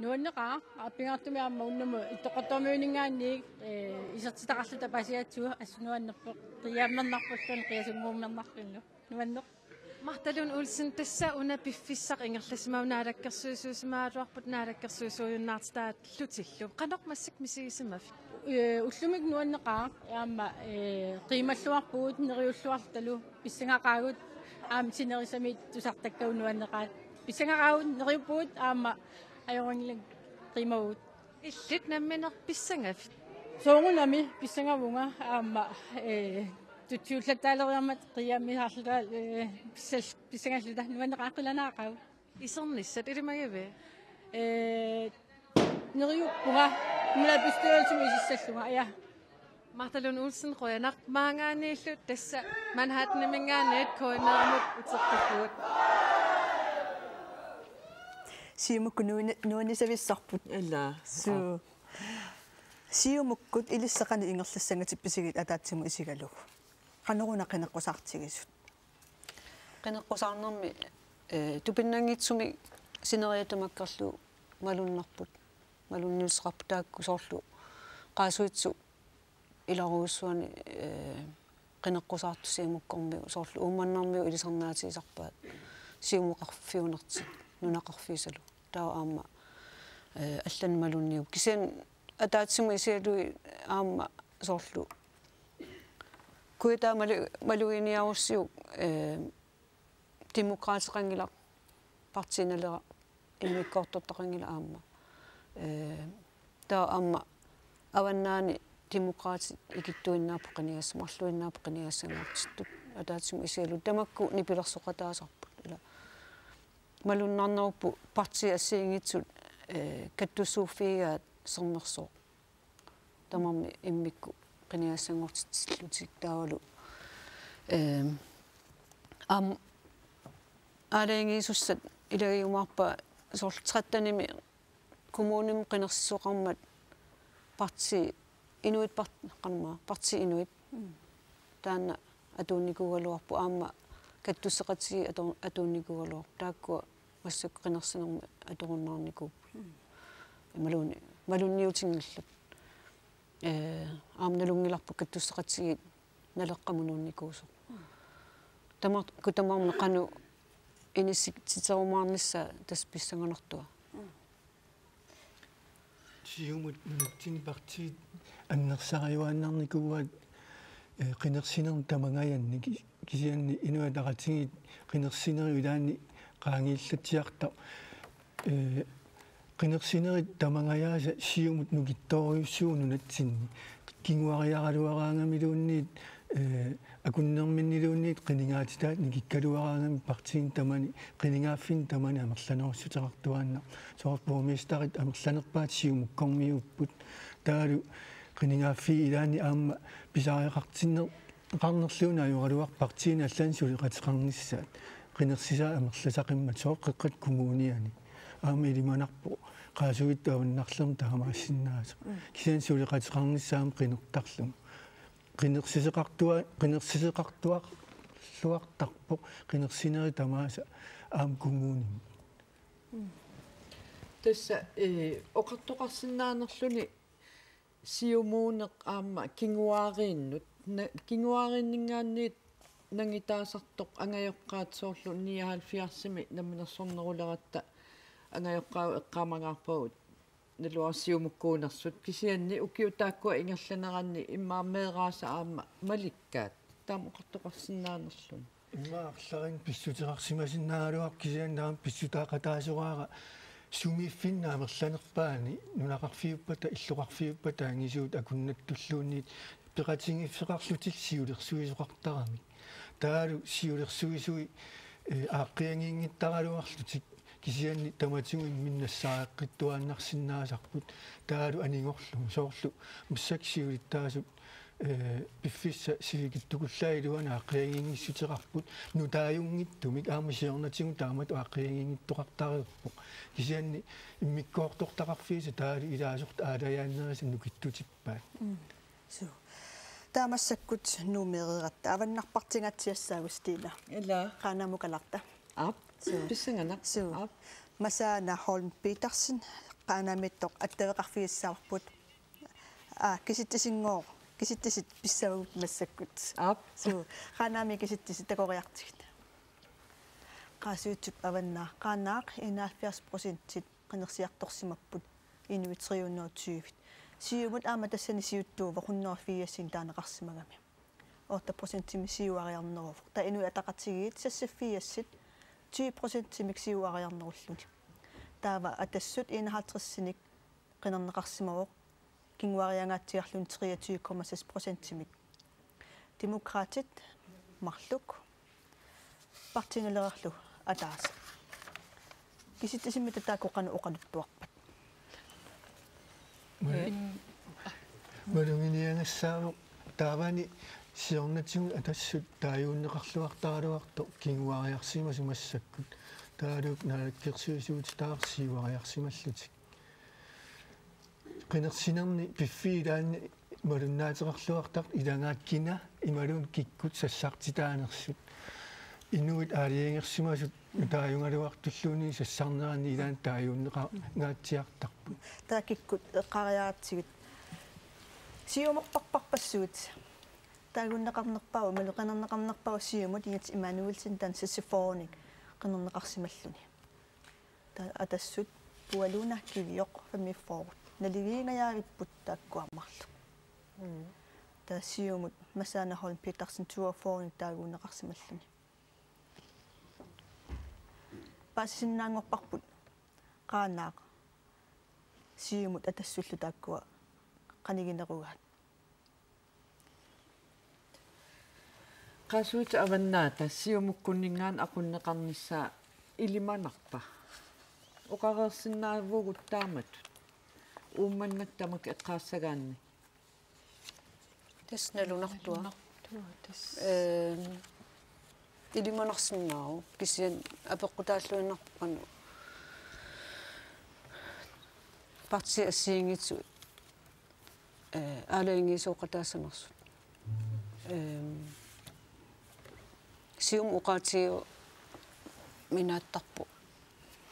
Nuanneqaaq, aap, pingaartumik aamma unnummut Illoqqortoormiuninngaanniit, eh, isertitaqarluta paasigatsigu assut nuannerpoq, qiimmernarpoq, qiasunnguummernarluni. Nuanneq. Martha Lund Olsen, tassa una piffissaq ingerlasimavoq, naalakkersuisuusimagaluarput naalakkersuisuujunnaartitaallutillu. Qanoq massakkut misigisimavit? Eh, ullumikkut nuanneqaaq, aamma, eh, qiimmalluarpugut, neriulluarlutalu, pissangaqaagut, aamma sinerissami tusartakkagut nuanneqaat. Pissangaqaagut, neriuppugut, aamma ajorinngilanga qiimavugut. Illit nammineq pissangavit? Soorunami pissangavunga, aamma, eh, tutsiullattaaleriarmat qiiammisaarluta, eh, pissal-, pissangalluta, nuanneqaaq, qilanaaqaagut. Isernissat ilimagivit? Eh, neriuppunga, kommunalbestyrelsimi isissallunga, ja. Martha Lund Olsen, qujanaq. Maanngaanniillu tassa Manhattaniminngaanniit K N R-imut uteqqippugut. Siumukkut nuanni-, nuannisavissarput. Ilaa. Suu. Siumukkut ilissi qanoq ingerlassangatit pisigit ataatsimut isigalugu? qanoruna qineqqusaartigisut? Qineqqusaarnermi, eh, tupinnanngitsumik sineriak tamakkerlugu malunnarput, malunniuteqarput taakku soorlu Qaasuitsup ilarujussuani, eh, qineqqusaartut Siumukkormiut, soorlu Uummannarmiut ilisarnaatigisarpaat siumoqarfiunertik nunaqarfiusalu. Taava aamma, eh, allanik malunniupput. Kisianni ataatsimut isigalugit aamma soorlu kujataani malu-, maluginiarussiuk, eh, Demokraateqanngilaq, Partii Naleraq immikkoortortaqanngilaq aamma. Eh, taava aamma Avannaani Demokraatit ikittuinnaapput qinigassamik, marluinnaapput qinigassanngortittut. Ataatsimut isigalugit tamakku nipilersoqataasarput. Ila malunnarnerupput partiit assigiinngitsut, eh, kattussuuffigigaat Sermersooq tamarmik immikkut qinigassanngortitsillutik taavalu. Ehm, aamma aalajangiisussat ilagiumaarpaat soorlu trettenimi kommunimi qinersisoqarmat partii inuit part-, qanormaa, partii inuit. Mm. Taanna atuunnikuugaluarpoq aamma kattusseqatigiit atu-, atuunnikuugaluarput. Taakkua massakkut qinersinermi atorunnaarnikuupput. Mm. Imaluunniit malunniutinngillat. Eh, aamma nalunngilarput kattusseqatigiit Naleqqamut nuunnikuusoq. Mm. Tamakku tamarmik qanoq inissititerumaarnissaa tassa pissanganartua. Mm. Siumut nunatsinni partiit annersariuaannarnikuuaat, eh, qinersinernik tamangajannik, ki-, kisianni Inuit Ataqatigiit qinersinerit ilaanni qaangiillatsiartaq, eh, qinersinerit tamangajaasa Siumut nukittoorujussuuvoq nunatsinni. Kinguariaraluaraangamiluunniit, eh, akunnerminniluunniit qinigaatitaat nikikkaluaraangamik partiini tamani, qinigaaffinni tamani amerlanerussuteqartuaannarpoq. Soorlu borgmesterit amerlanerpaat Siumukkormiuupput. Taavalu qinigaaffiit ilaanni aamma pisariaqartinner-, qarnerluunniit ajoraluarpoq partiini allani suleqateqarnissaat. Qinersisaat amerlasaqimmat soorlu Qeqqata Kommuniani. Aamma ilimanarpoq Qaasuitsup Avannarlermi taamaassinnaasoq. Mm. Kisianni suleqateqarnissaat aamma qinertarlugu. Qinersiseqartua-, qinersiseqartuarluartarpoq qinersinerit tamaasa aamma kommunimi. Mm. Tassa, eh, oqartoqarsinnaanerluni siumuuneq aamma kinguaariinnut. Na-, kinguaariinninngaanniit nangitaasartoq angajoqqaat soorlu nioghalvfjerdsimi namminersorneruleratta angajoqqaavut eqqaamangaarpagut naluara Siumukkuunersut, kisianni ukiut taakkua ingerlaneranni immaqa meeraasa aamma malikkaat. Taama oqartoqarsinnaanerluni. Immaqa arlalinnik pissuteqarsimasinnaagaluarpoq, kisianni taama pissutaaqataasoraara sumiiffinni amerlanerpaani nunaqarfiuppata illoqarfiuppata angisuut akunnattulluunniit peqatigiiffeqarlutik siulersuisoqartaramik. Taavalu siulersuisui, eh, aaqqiagiinngittaraluarlutik kisianni tamatigut imminnut nassaareqqittuaannarsinnaasarput taavalu anigorlugu soorlu massakkut siulittaasut, eh, piffissaq sivikitsukullaat iluanni aaqqiagiinngissuteqarput nutaajunngitsumik aamma siornatigut taamatut aaqqiagiinngittoqartareerpoq. Kisianni immikkoortortaqarfiisa taavalu ilaasortat aalajaannerisa nukittutippaat. Mm. Suu. Taava massakkut Nuummi ereeratta avannarpartigaatsiassaagut Stina. Ila. Qaanaamukalaarta. Aap. Suu. Pissanganaq. Suu. Aap. Masaana Holm Petersen, Qaanaamiittoq attaveqarfigissavarput. Aa, kisitsisinngooq, kisitsisit pissavagut massakkut. Aap. Suu, Qaanaami kisitsisit takoriartigit. Qaasuitsup Avannaaq, Qaanaaq enoghalvfjerds procentit qinersiartorsimapput, inuit tre hundrede og tyve. Siumut aamma tassani siuttuuvoq hundrede og firsinik taaneqarsimagami. Otte procentimik siuariarneruvoq. Taava Inuit Ataqatigiit seksogfirsit tyve procentimik siuariarnerulluni. Taava Atassut enoghalvtredsinik qinerneqarsimavoq, kinguariaangaatsiarluni treogtyve komma seks procentimik. Demokraatit marluk, Partii Nalerarlu ataaseq. Kisitsisimmita taakku qanoq oqaluttuarpat? Mal-, maluginiagassaavoq taavani siornatigut Atassut taaguunneqarluartaraluartoq kinguariarsimasoq massakkut. Taavalu naalakkersuisuutitaavoq siuariarsimallutik. Qinersinerni piffissap ilaanni malunnaateqarluartartut ilagaat kina imaluunniit kikkut sassartitaanersut. Inuit aalajangersimasut taajugaluartulluunniit sassarneranni ilaanni taajuunneqangaatsiartarput. Taava kikkut eqqariaratsigit. Siumorparparpassuit. Taaguunneqarnerpaavoq, imaluunniit qinerneqarnerpaavoq Siumut Jens Immanuelsen, taanna seksogfyrrenik qinerneqarsimalluni. Taava Atassut Pualuuna Kivioq femogfyrre. Naligiingajavipput taakkua marluk. Mm. Taava Siumut Masaana Holm Petersen toogfyrrenik taaguunneqarsimalluni. Paasisinnaanngorparput Qaanaaq Siumut Atassullu taakkua qaniginerugaat. Qaasuit Avannaata Siumukkunninngaanniit aqunneqarnissaa ilimanarpa? Oqareersinnaavugut taamatut. Uummannaq tamakku eqqaassagaanni. Tassa nalunartua. Nalunartua tassa. Ehm, ilimanarsinnaavoq kisianni apeqqutaalluinnarpoq qanoq partiit assigiinngitsut, eh, aalajangiisooqataassanersut. Ehm, Siumup oqaatigiuminaattarpoq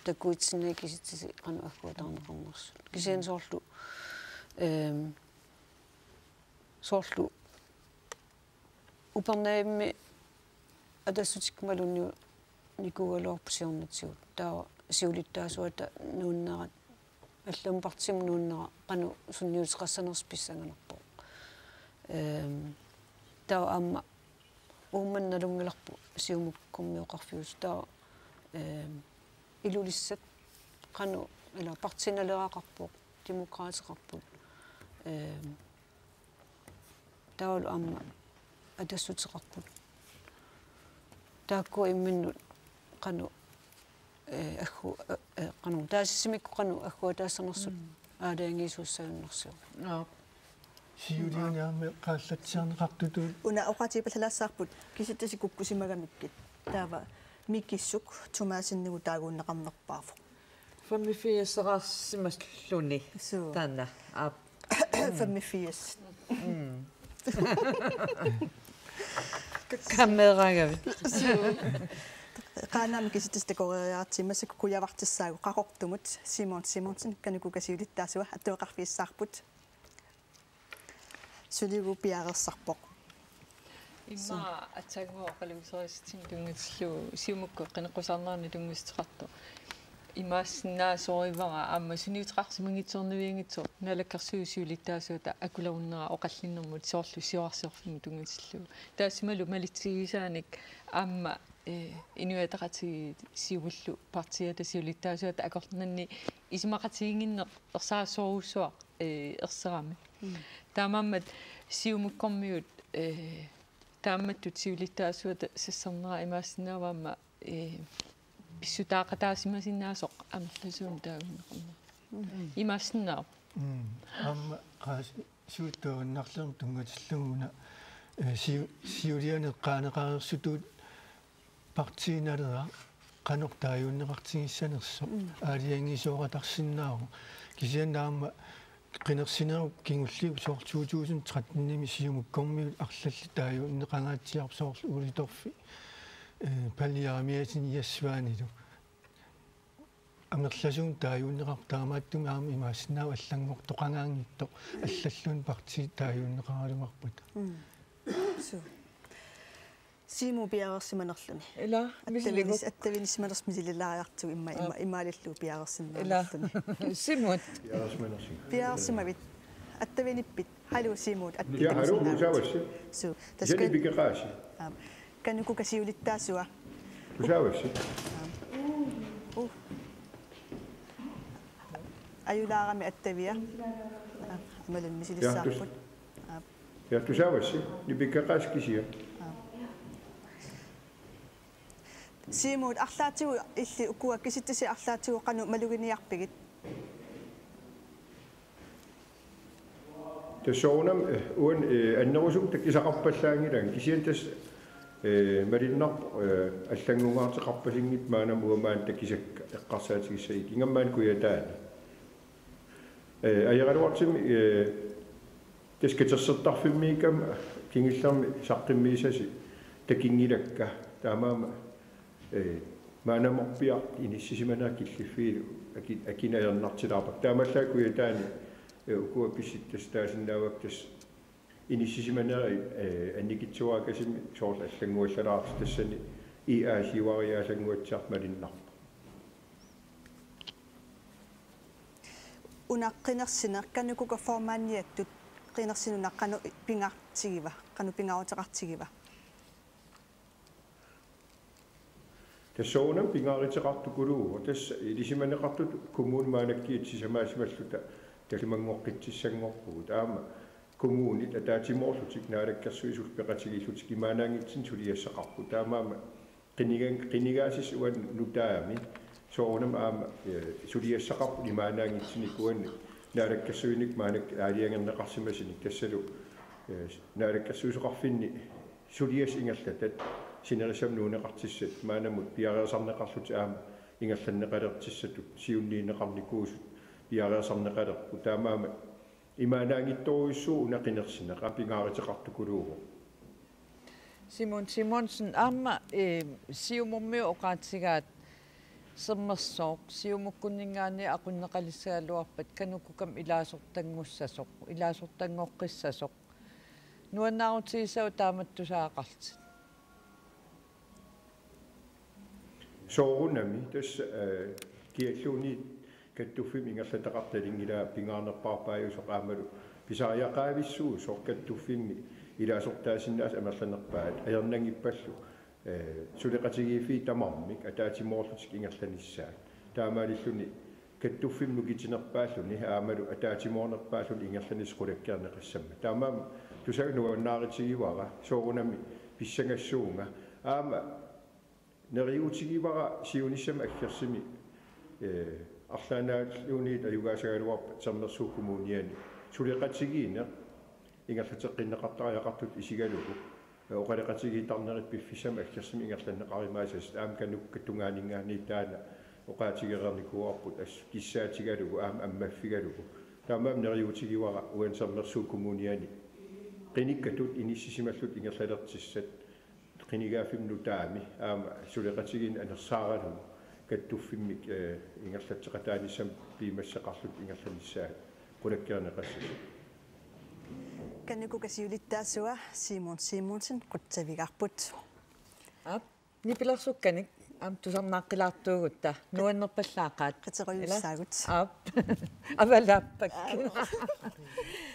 takuitsinnagit kisitsisit qanoq agguataarneqarnersut. Kisianni soorlu, ehm, soorlu Upernavimmi Atassutikkut imaluunniit nikuugaluarput siornatigut. Taava siulittaasuata nuunnerat, allamut partiimut nuunnera qanoq sunniuteqassanersoq pissanganarpoq. Ehm, taava aamma Uummannaq nalunngilarput Siumukkormiut oqarfiusut, taava, ehm, Ilulissat qanoq, ila, partiinaleeraqarpoq, Demokraateqarput. Ehm, taavalu aamma Atassuteqarput. Taakkua imminnut qanoq, eh, aggu-, eh, eh, qanoq, taasissimikkut qanoq agguataassanersut. Mm. Aalajangiisuussagunarsivoq. Aap. Siuliani aamma eqqaallatsiarneqartutut. Una oqaatigipallaalaassavarput kisitsisit kukkusimagamikkit. Taava Mikisuk Thomassenigut taaguunneqarnerpaavoq. Femogfirsersimalluni. Suu. Taanna. Aap. Femogfirs. Mm. Kameeragavit. Suu. Qaanaami kisitsisit takoreeriaratsigit massakkut kujavartissaagut Qaqortumut Simon Simonsen, KANUKOKA siulittaasua, attueqarfigissavarput. Suligu piareersarpoq. Immaqa aatsaannguaq oqalugisorissutsimik tunngatillugu Siumukkut qineqqusaarnerani tunngassuteqartoq. Imaassinnaasorivara aamma sunniuteqarsimanngitsoornavianngitsoq naalakkersuisut siulittaasuata akulerunnera oqallinnermut soorlu siuarsiorfimmut tunngatillugu. Taassumalu malitsigisaanik aamma, eh, Inuit Ataqatigiit Siumullu partiiata siulittaasuata akornanni isumaqatigiinnginneq ersarissorujussuaq, eh, erserami. Mm. Taamaammat Siumukkormiut, eh, taamattut siulittaasuata sassarnera imaassinnaavoq aamma, eh, pissutaaqataasimasinnaasoq amerlasuunik taaguunneqarnera. Mm. Imaassinnaavoq. Mm. Aamma qaas-, suuttuinnarlermut tunngatillugu una, eh, siu-, siuliani eqqaaneqareersutut partiinaleraa qanoq taaguunneqartigissanersoq. Mm. Aalajangiisooqatarsinnaavoq. Kisianni aamma qinersinerup kingulliup soorlu to tusind tretten-imi Siumukkormiut arlallit taaguunneqangaatsiarput soorlu Ole Torfip, eh, Palle Jerimiassen Jess Svaneqarlu. Amerlasuunik taaguunneqarpoq, taamaattumik aamma imaassinnaavoq allanngortoqangaanngitsoq allalluunniit partiit taaguunneqaraluarpata. Mm. Suu. Siumup piareersimanerluni. Ila, misiligu. Attavinis-, attavinissimanersut misililaariartigu imma, imma, aa, imaalillugu piareersinnaanerluni. Ila. Simut. Piareersimanersi. Piareersimavit. Attavinippit. Haluu Simut. Ja, haluu, attivinissinnaavit. Tusaavarsi. Suu. Tassa kisianni kan-, nipikeqaasi. Aap. KANUKOKA siulittaasua. Tusaavarsi. Aap. Uh. Ajulaarami attavia. Aap. Imaluunniit, ja, tus-, misilissavarput. Aap. Ja, tusaavarsi, nipikeqaasi kisianni. Aap. Siumut arlaatigut illit ukua kisitsisit arlaatigut qanoq maluginiarpigit? Tassa soorunami, eh, uani, eh, annerusumik takusaqarpallaanngilanga kisianni tassa, eh, malunnarpoq, eh, allanngungaartoqarpasinngitsut maannamut uanga maani takusakka eqqarsaatigissagikkit ingammik maani Kujataani. Eh, ajoraluartumik, eh, Tassa katersortarfimmiikkama kingullermi saqqummiussasi takunngilakka, taamaammat, eh, maannamorpiaq inissisimaneq killiffiilu aki-, akinajarnartilaarpara. Taamaallaat Kujataani, eh, ukua pissutsit tassa taasinnaavakka, tassa inissisimaneq, eh, annikitsuarakasimmik soorlu allannguallalaartoq, tassani I A C-uariaallannguatsiartoq malunnarpoq. Una qinersineq, Kanukuka formandiattut qinersineq una qanoq pingaartigiva, qanoq pingaaruteqartigiva? Tassa soorunami pingaaruteqartukuluuvoq, tassa ilisimaneqartutut kommunit maannakkut sisamaasimalluta tallimanngoqqitsissanngorpugut. Aamma kommunit ataatsimoorlutik naalakkersuisullu peqatigiillutik imaannaanngitsunik suliassaqarput. Taamaammat qiniga-, qinigaassisut uani nutaami soorunami aamma, eh, suliassaqarput imaannaanngitsunik uani naalakkersuinikkut maannakkut aalajangerneqarsimasunik, tassalu, eh, naalakkersuisoqarfinni suliassat ingerlatat sinerissap nuunneqartussat maannamut piareersarneqarlutik aamma ingerlanneqalertussatut siunniunneqarnikuusut piareersarneqalerput. Taamaammat imaannaanngitsorujussuuvoq una qinersineq, aamma pingaaruteqartukuluuvoq. Simon Simonsen, aamma, eh, Siumummiut oqaatigaat Sermersooq Siumukkunninngaanniit aqunneqalissagaluarpat Kanukukami ilaasortanngussasoq, ilaasortanngoqqissasoq. Nuannaarutigissava taamatut tusagaqarlutit? Soorunami tassa, eh, kialluunniit kattuffimmi ingerlataqartoq nalunngilara pingaarnerpaarpaajusoq aammalu pisariaqavissuusoq kattuffimmi ilaasortaasinnaasut amerlanerpaat ajornanngippallu, eh, suleqatigiiffiit tamarmik ataatsimoorlutik ingerlanissaat. Taamaalilluni kattuffimmi nukittunerpaalluni aammalu ataatsimoornerpaalluni ingerlanissaq qulakkeerneqassammat. Taamaammat tusagaq nuannaarutigivara, soorunami pissangassuunga. Aamma neriuutigivara siunissami aggersumi, eh, arlaannaalluunniit ajugaasagaluarpat Sermersuup Kommuniani suleqatigiinneq ingerlateqqinneqartariaqartutut isigalugu, eh, oqaloqatigiittarnerit piffissami aggersumi ingerlanneqarumaassasoq, aamma Kanukukap tungaaninngaanniit taanna oqaatigereernikuuarput, assut kissaatigalugu aamma ammaffigalugu. Taamaammat neriuutigivara uani Sermersuup Kommuniani qinikkatut inissisimallutik ingerlalertussat qinigaaffimmi nutaami aamma suleqatigiinneq anersaaralugu kattuffimmik, eh, ingerlatseqataanissamut piumassuseqarlutik ingerlanissaat qulakkeerneqassasoq. Kanukuka siulittaasua Simon Simonsen qutsavigaarput. Aap, nipilersukkanik aamma tusarnaaqqilaartuugutta nuannerpallaaqaat. Qiterujussuugut. Ila? Aap. Avalaappakka.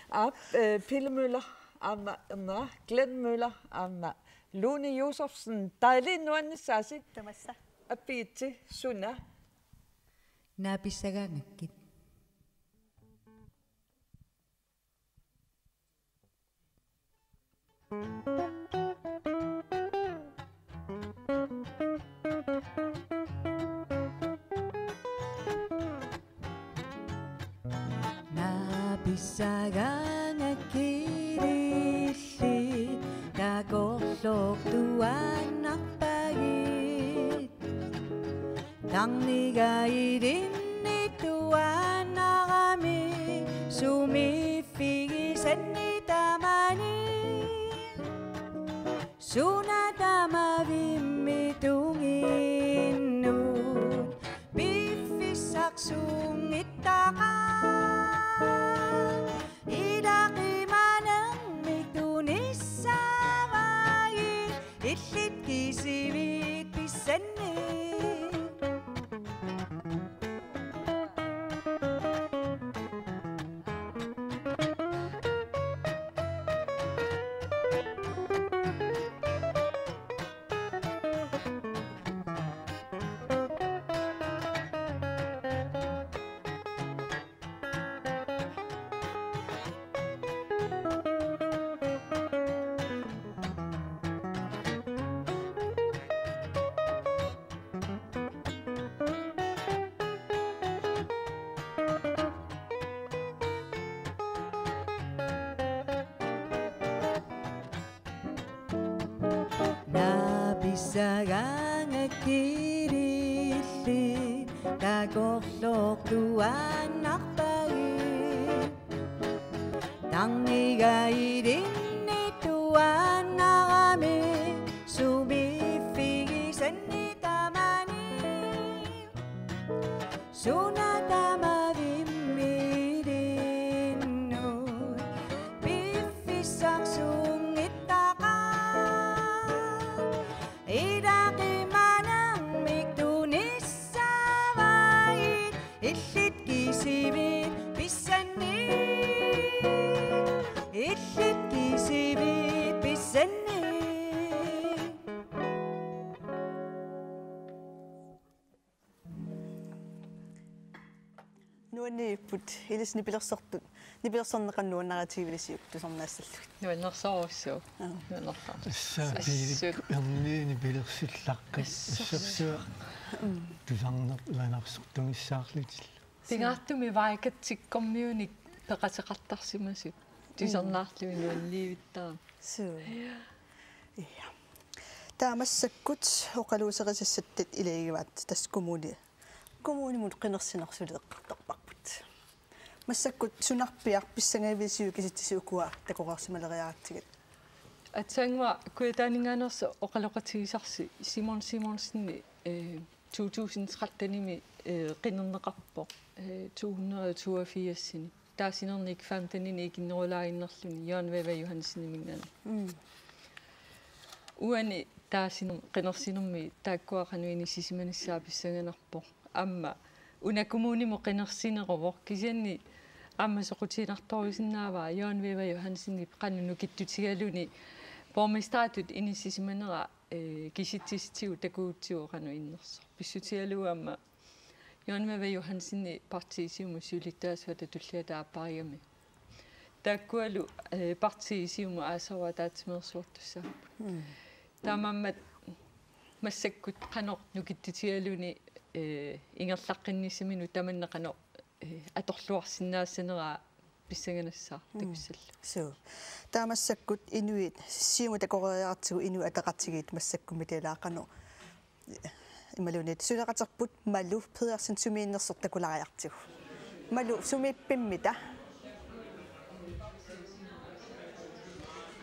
Aap, eh, Pele Møller aamma ernera, Glenn Møller aamma Lone Josefsen. Dejlig nuannissaasi. Tamassa. Appiitsi suna? Naapissagaangakkit. Naapissagaangakkit illit takorloortuaannarpagit. Tarniga ilinnittuaannarami sumiiffigisanni tamani. Suna tamavimmi tunginnut piffissaq sunngittaqaaq. Ilaqimanermik tunissavai illit kisivit pissannik. Naapissagaangakkit illit takorloortuaannarpagit. Tangiga ilinni tuaannarami sumiiffigisanni tamani. Suna tamavimmi ilinnut piffissarsunngittaqaaq. Ilaqimanermik tunissavai illit kisivit pissanni. Illit kisivit pissanni. Nuanniipput, ilissi nipilersortut, nipilersorneq qanoq nuannaritigivilisiuk tusarnaassallugit? Nuannersorujussuuvoq. Aa. Nuannersorujussuuvoq. Tassa Piilik Assut. Erniini nipilersillaqqat. Assut. Assersuaq. Mm. Tusarneq ilanarsortugissaarlutillu. Pingaartumik Vaikatsikkormiunik peqateqartarsimasut. Tusarnaarlugit nuanniivittarami. Suu. Ja. Taava massakkut oqaluuserisassatsit ilagivaat tassa kommuni. Kommunimut qinersineq suli eqqartorparput. Massakkut sunarpiaq pissangavisiuk kisitsisit ukua takoreersimaleriaratsigit? Aatsaannguaq Kujataaninngaanneersoq oqaloqatigisarsi Simon Simonsen, eh, to tusind tretten-imi, eh, qinerneqarpoq, eh, to hundrede og toogfirs-ini. Taasinernik femten-ini ikinnerulaaginnarluni Jørgen Wæver Johanseniminngaanniit. Mm. Uani taasiner-, qinersinermi taakkua qanoq inissisimanissaat pissanganarpoq. Aamma una kommunimut qinersineruvoq, kisianni aamma soqutiginartorujuusinnaavaa Jørgen Wæver Johansenip qanoq nukittutigaluni borgmesteritut inissisimanera, eh, kisitsisitigut takugutsigu qanoq innersoq. Pissutigalugu aamma Jørgen Wæver Johansenip Partii Siumut siulittaasuata tulliata aapparigami. Taakkualu, eh, Partii Siumut aasaru ataatsimeersuartussaapput. Mm. Taamaammat massakkut qanoq nukittutigaluni, eh, ingerlaqqinnissaminut tamanna qanoq, eh, atorluarsinnaassaneraa pissanganassaaq. Mm. Takussallugu. Suu. Taava massakkut inuit Siumut takoreeriaratsigu Inuit Ataqatigiit massakkummi, ilaa, qanoq imaluunniit suleqaterput Malu Pedersen sumiinnersoq takulaariartigu. Malu, sumiippimmita?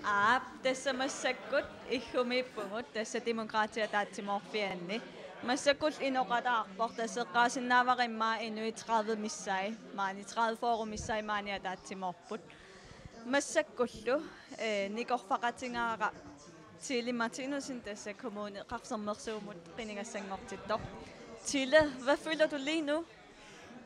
Aap, tassa massakkut iggumiippugut, tassa Demokraatit ataatsimoorfianni. Massakkut inoqataarpoq, tassa eqqaasinnaavara immaqa inuit tredive missaat, maani tredive fyrre missaat maani ataatsimoorput. Massakkullu, eh, nikorfaqatigaara Tile Martinussen, tassa Kommuneqarfik Sermersuumut qinigassanngortittoq. Tile, hvad føler du lige nu?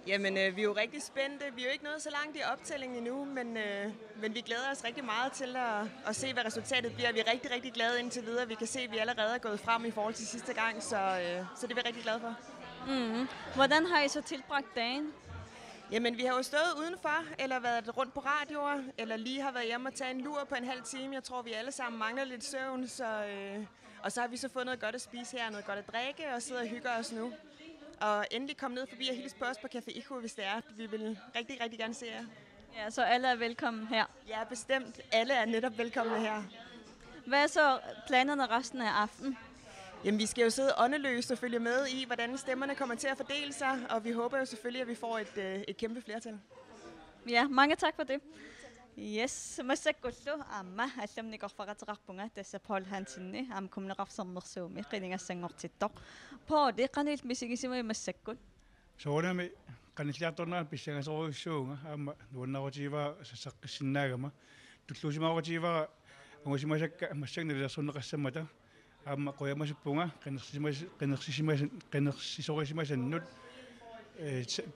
Jamen, øh, vi er jo rigtig spændte. Vi er jo ikke nået så langt i optællingen endnu, men, øh, men vi glæder os rigtig meget til at, at se, hvad resultatet bliver. Vi er rigtig, rigtig glade indtil videre. Vi kan se, at vi allerede er gået frem i forhold til sidste gang, så, øh, så det er vi rigtig glade for. Mm. Hvordan har I så tilbragt dagen? Jamen, vi har jo stået udenfor, eller været rundt på radioer, eller lige har været hjemme og tage en lur på en halv time. Jeg tror, vi alle sammen mangler lidt søvn, så, øh, og så har vi så fået noget godt at spise her, noget godt at drikke, og sidder og hygger os nu. Og endelig kom ned forbi og hils på os på Café Ihu, hvis det er. Vi vil rigtig, rigtig gerne se jer. Ja, så alle er velkommen her. Ja, bestemt. Alle er netop velkomne her. Hvad er så planerne resten af aftenen? Jamen, vi skal jo sidde åndeløst og følge med i, hvordan stemmerne kommer til at fordele sig, og vi håber jo selvfølgelig, at vi får et, øh, et kæmpe flertal. Ja, mange tak for det. Yes, massakkullu aamma allamnik nikorfaqateqarpunga, tassa Poul Hansen, aamma Kommuneqarfik Sermersuumi qinigassanngortittoq. Poul, qanoq illit misigisimavit massakkut? Soorunami qanilliartornera pissangasorujussuuvunga, aamma nuannaarutigivara saqqissinnaagama. Tulluusimaarutigivara angusimasakka massakkut nalilersorneqassammata. Aamma qujamasuppunga qinersisimas-, qinersisimas-, qinersisorisimasannut, eh, sa-,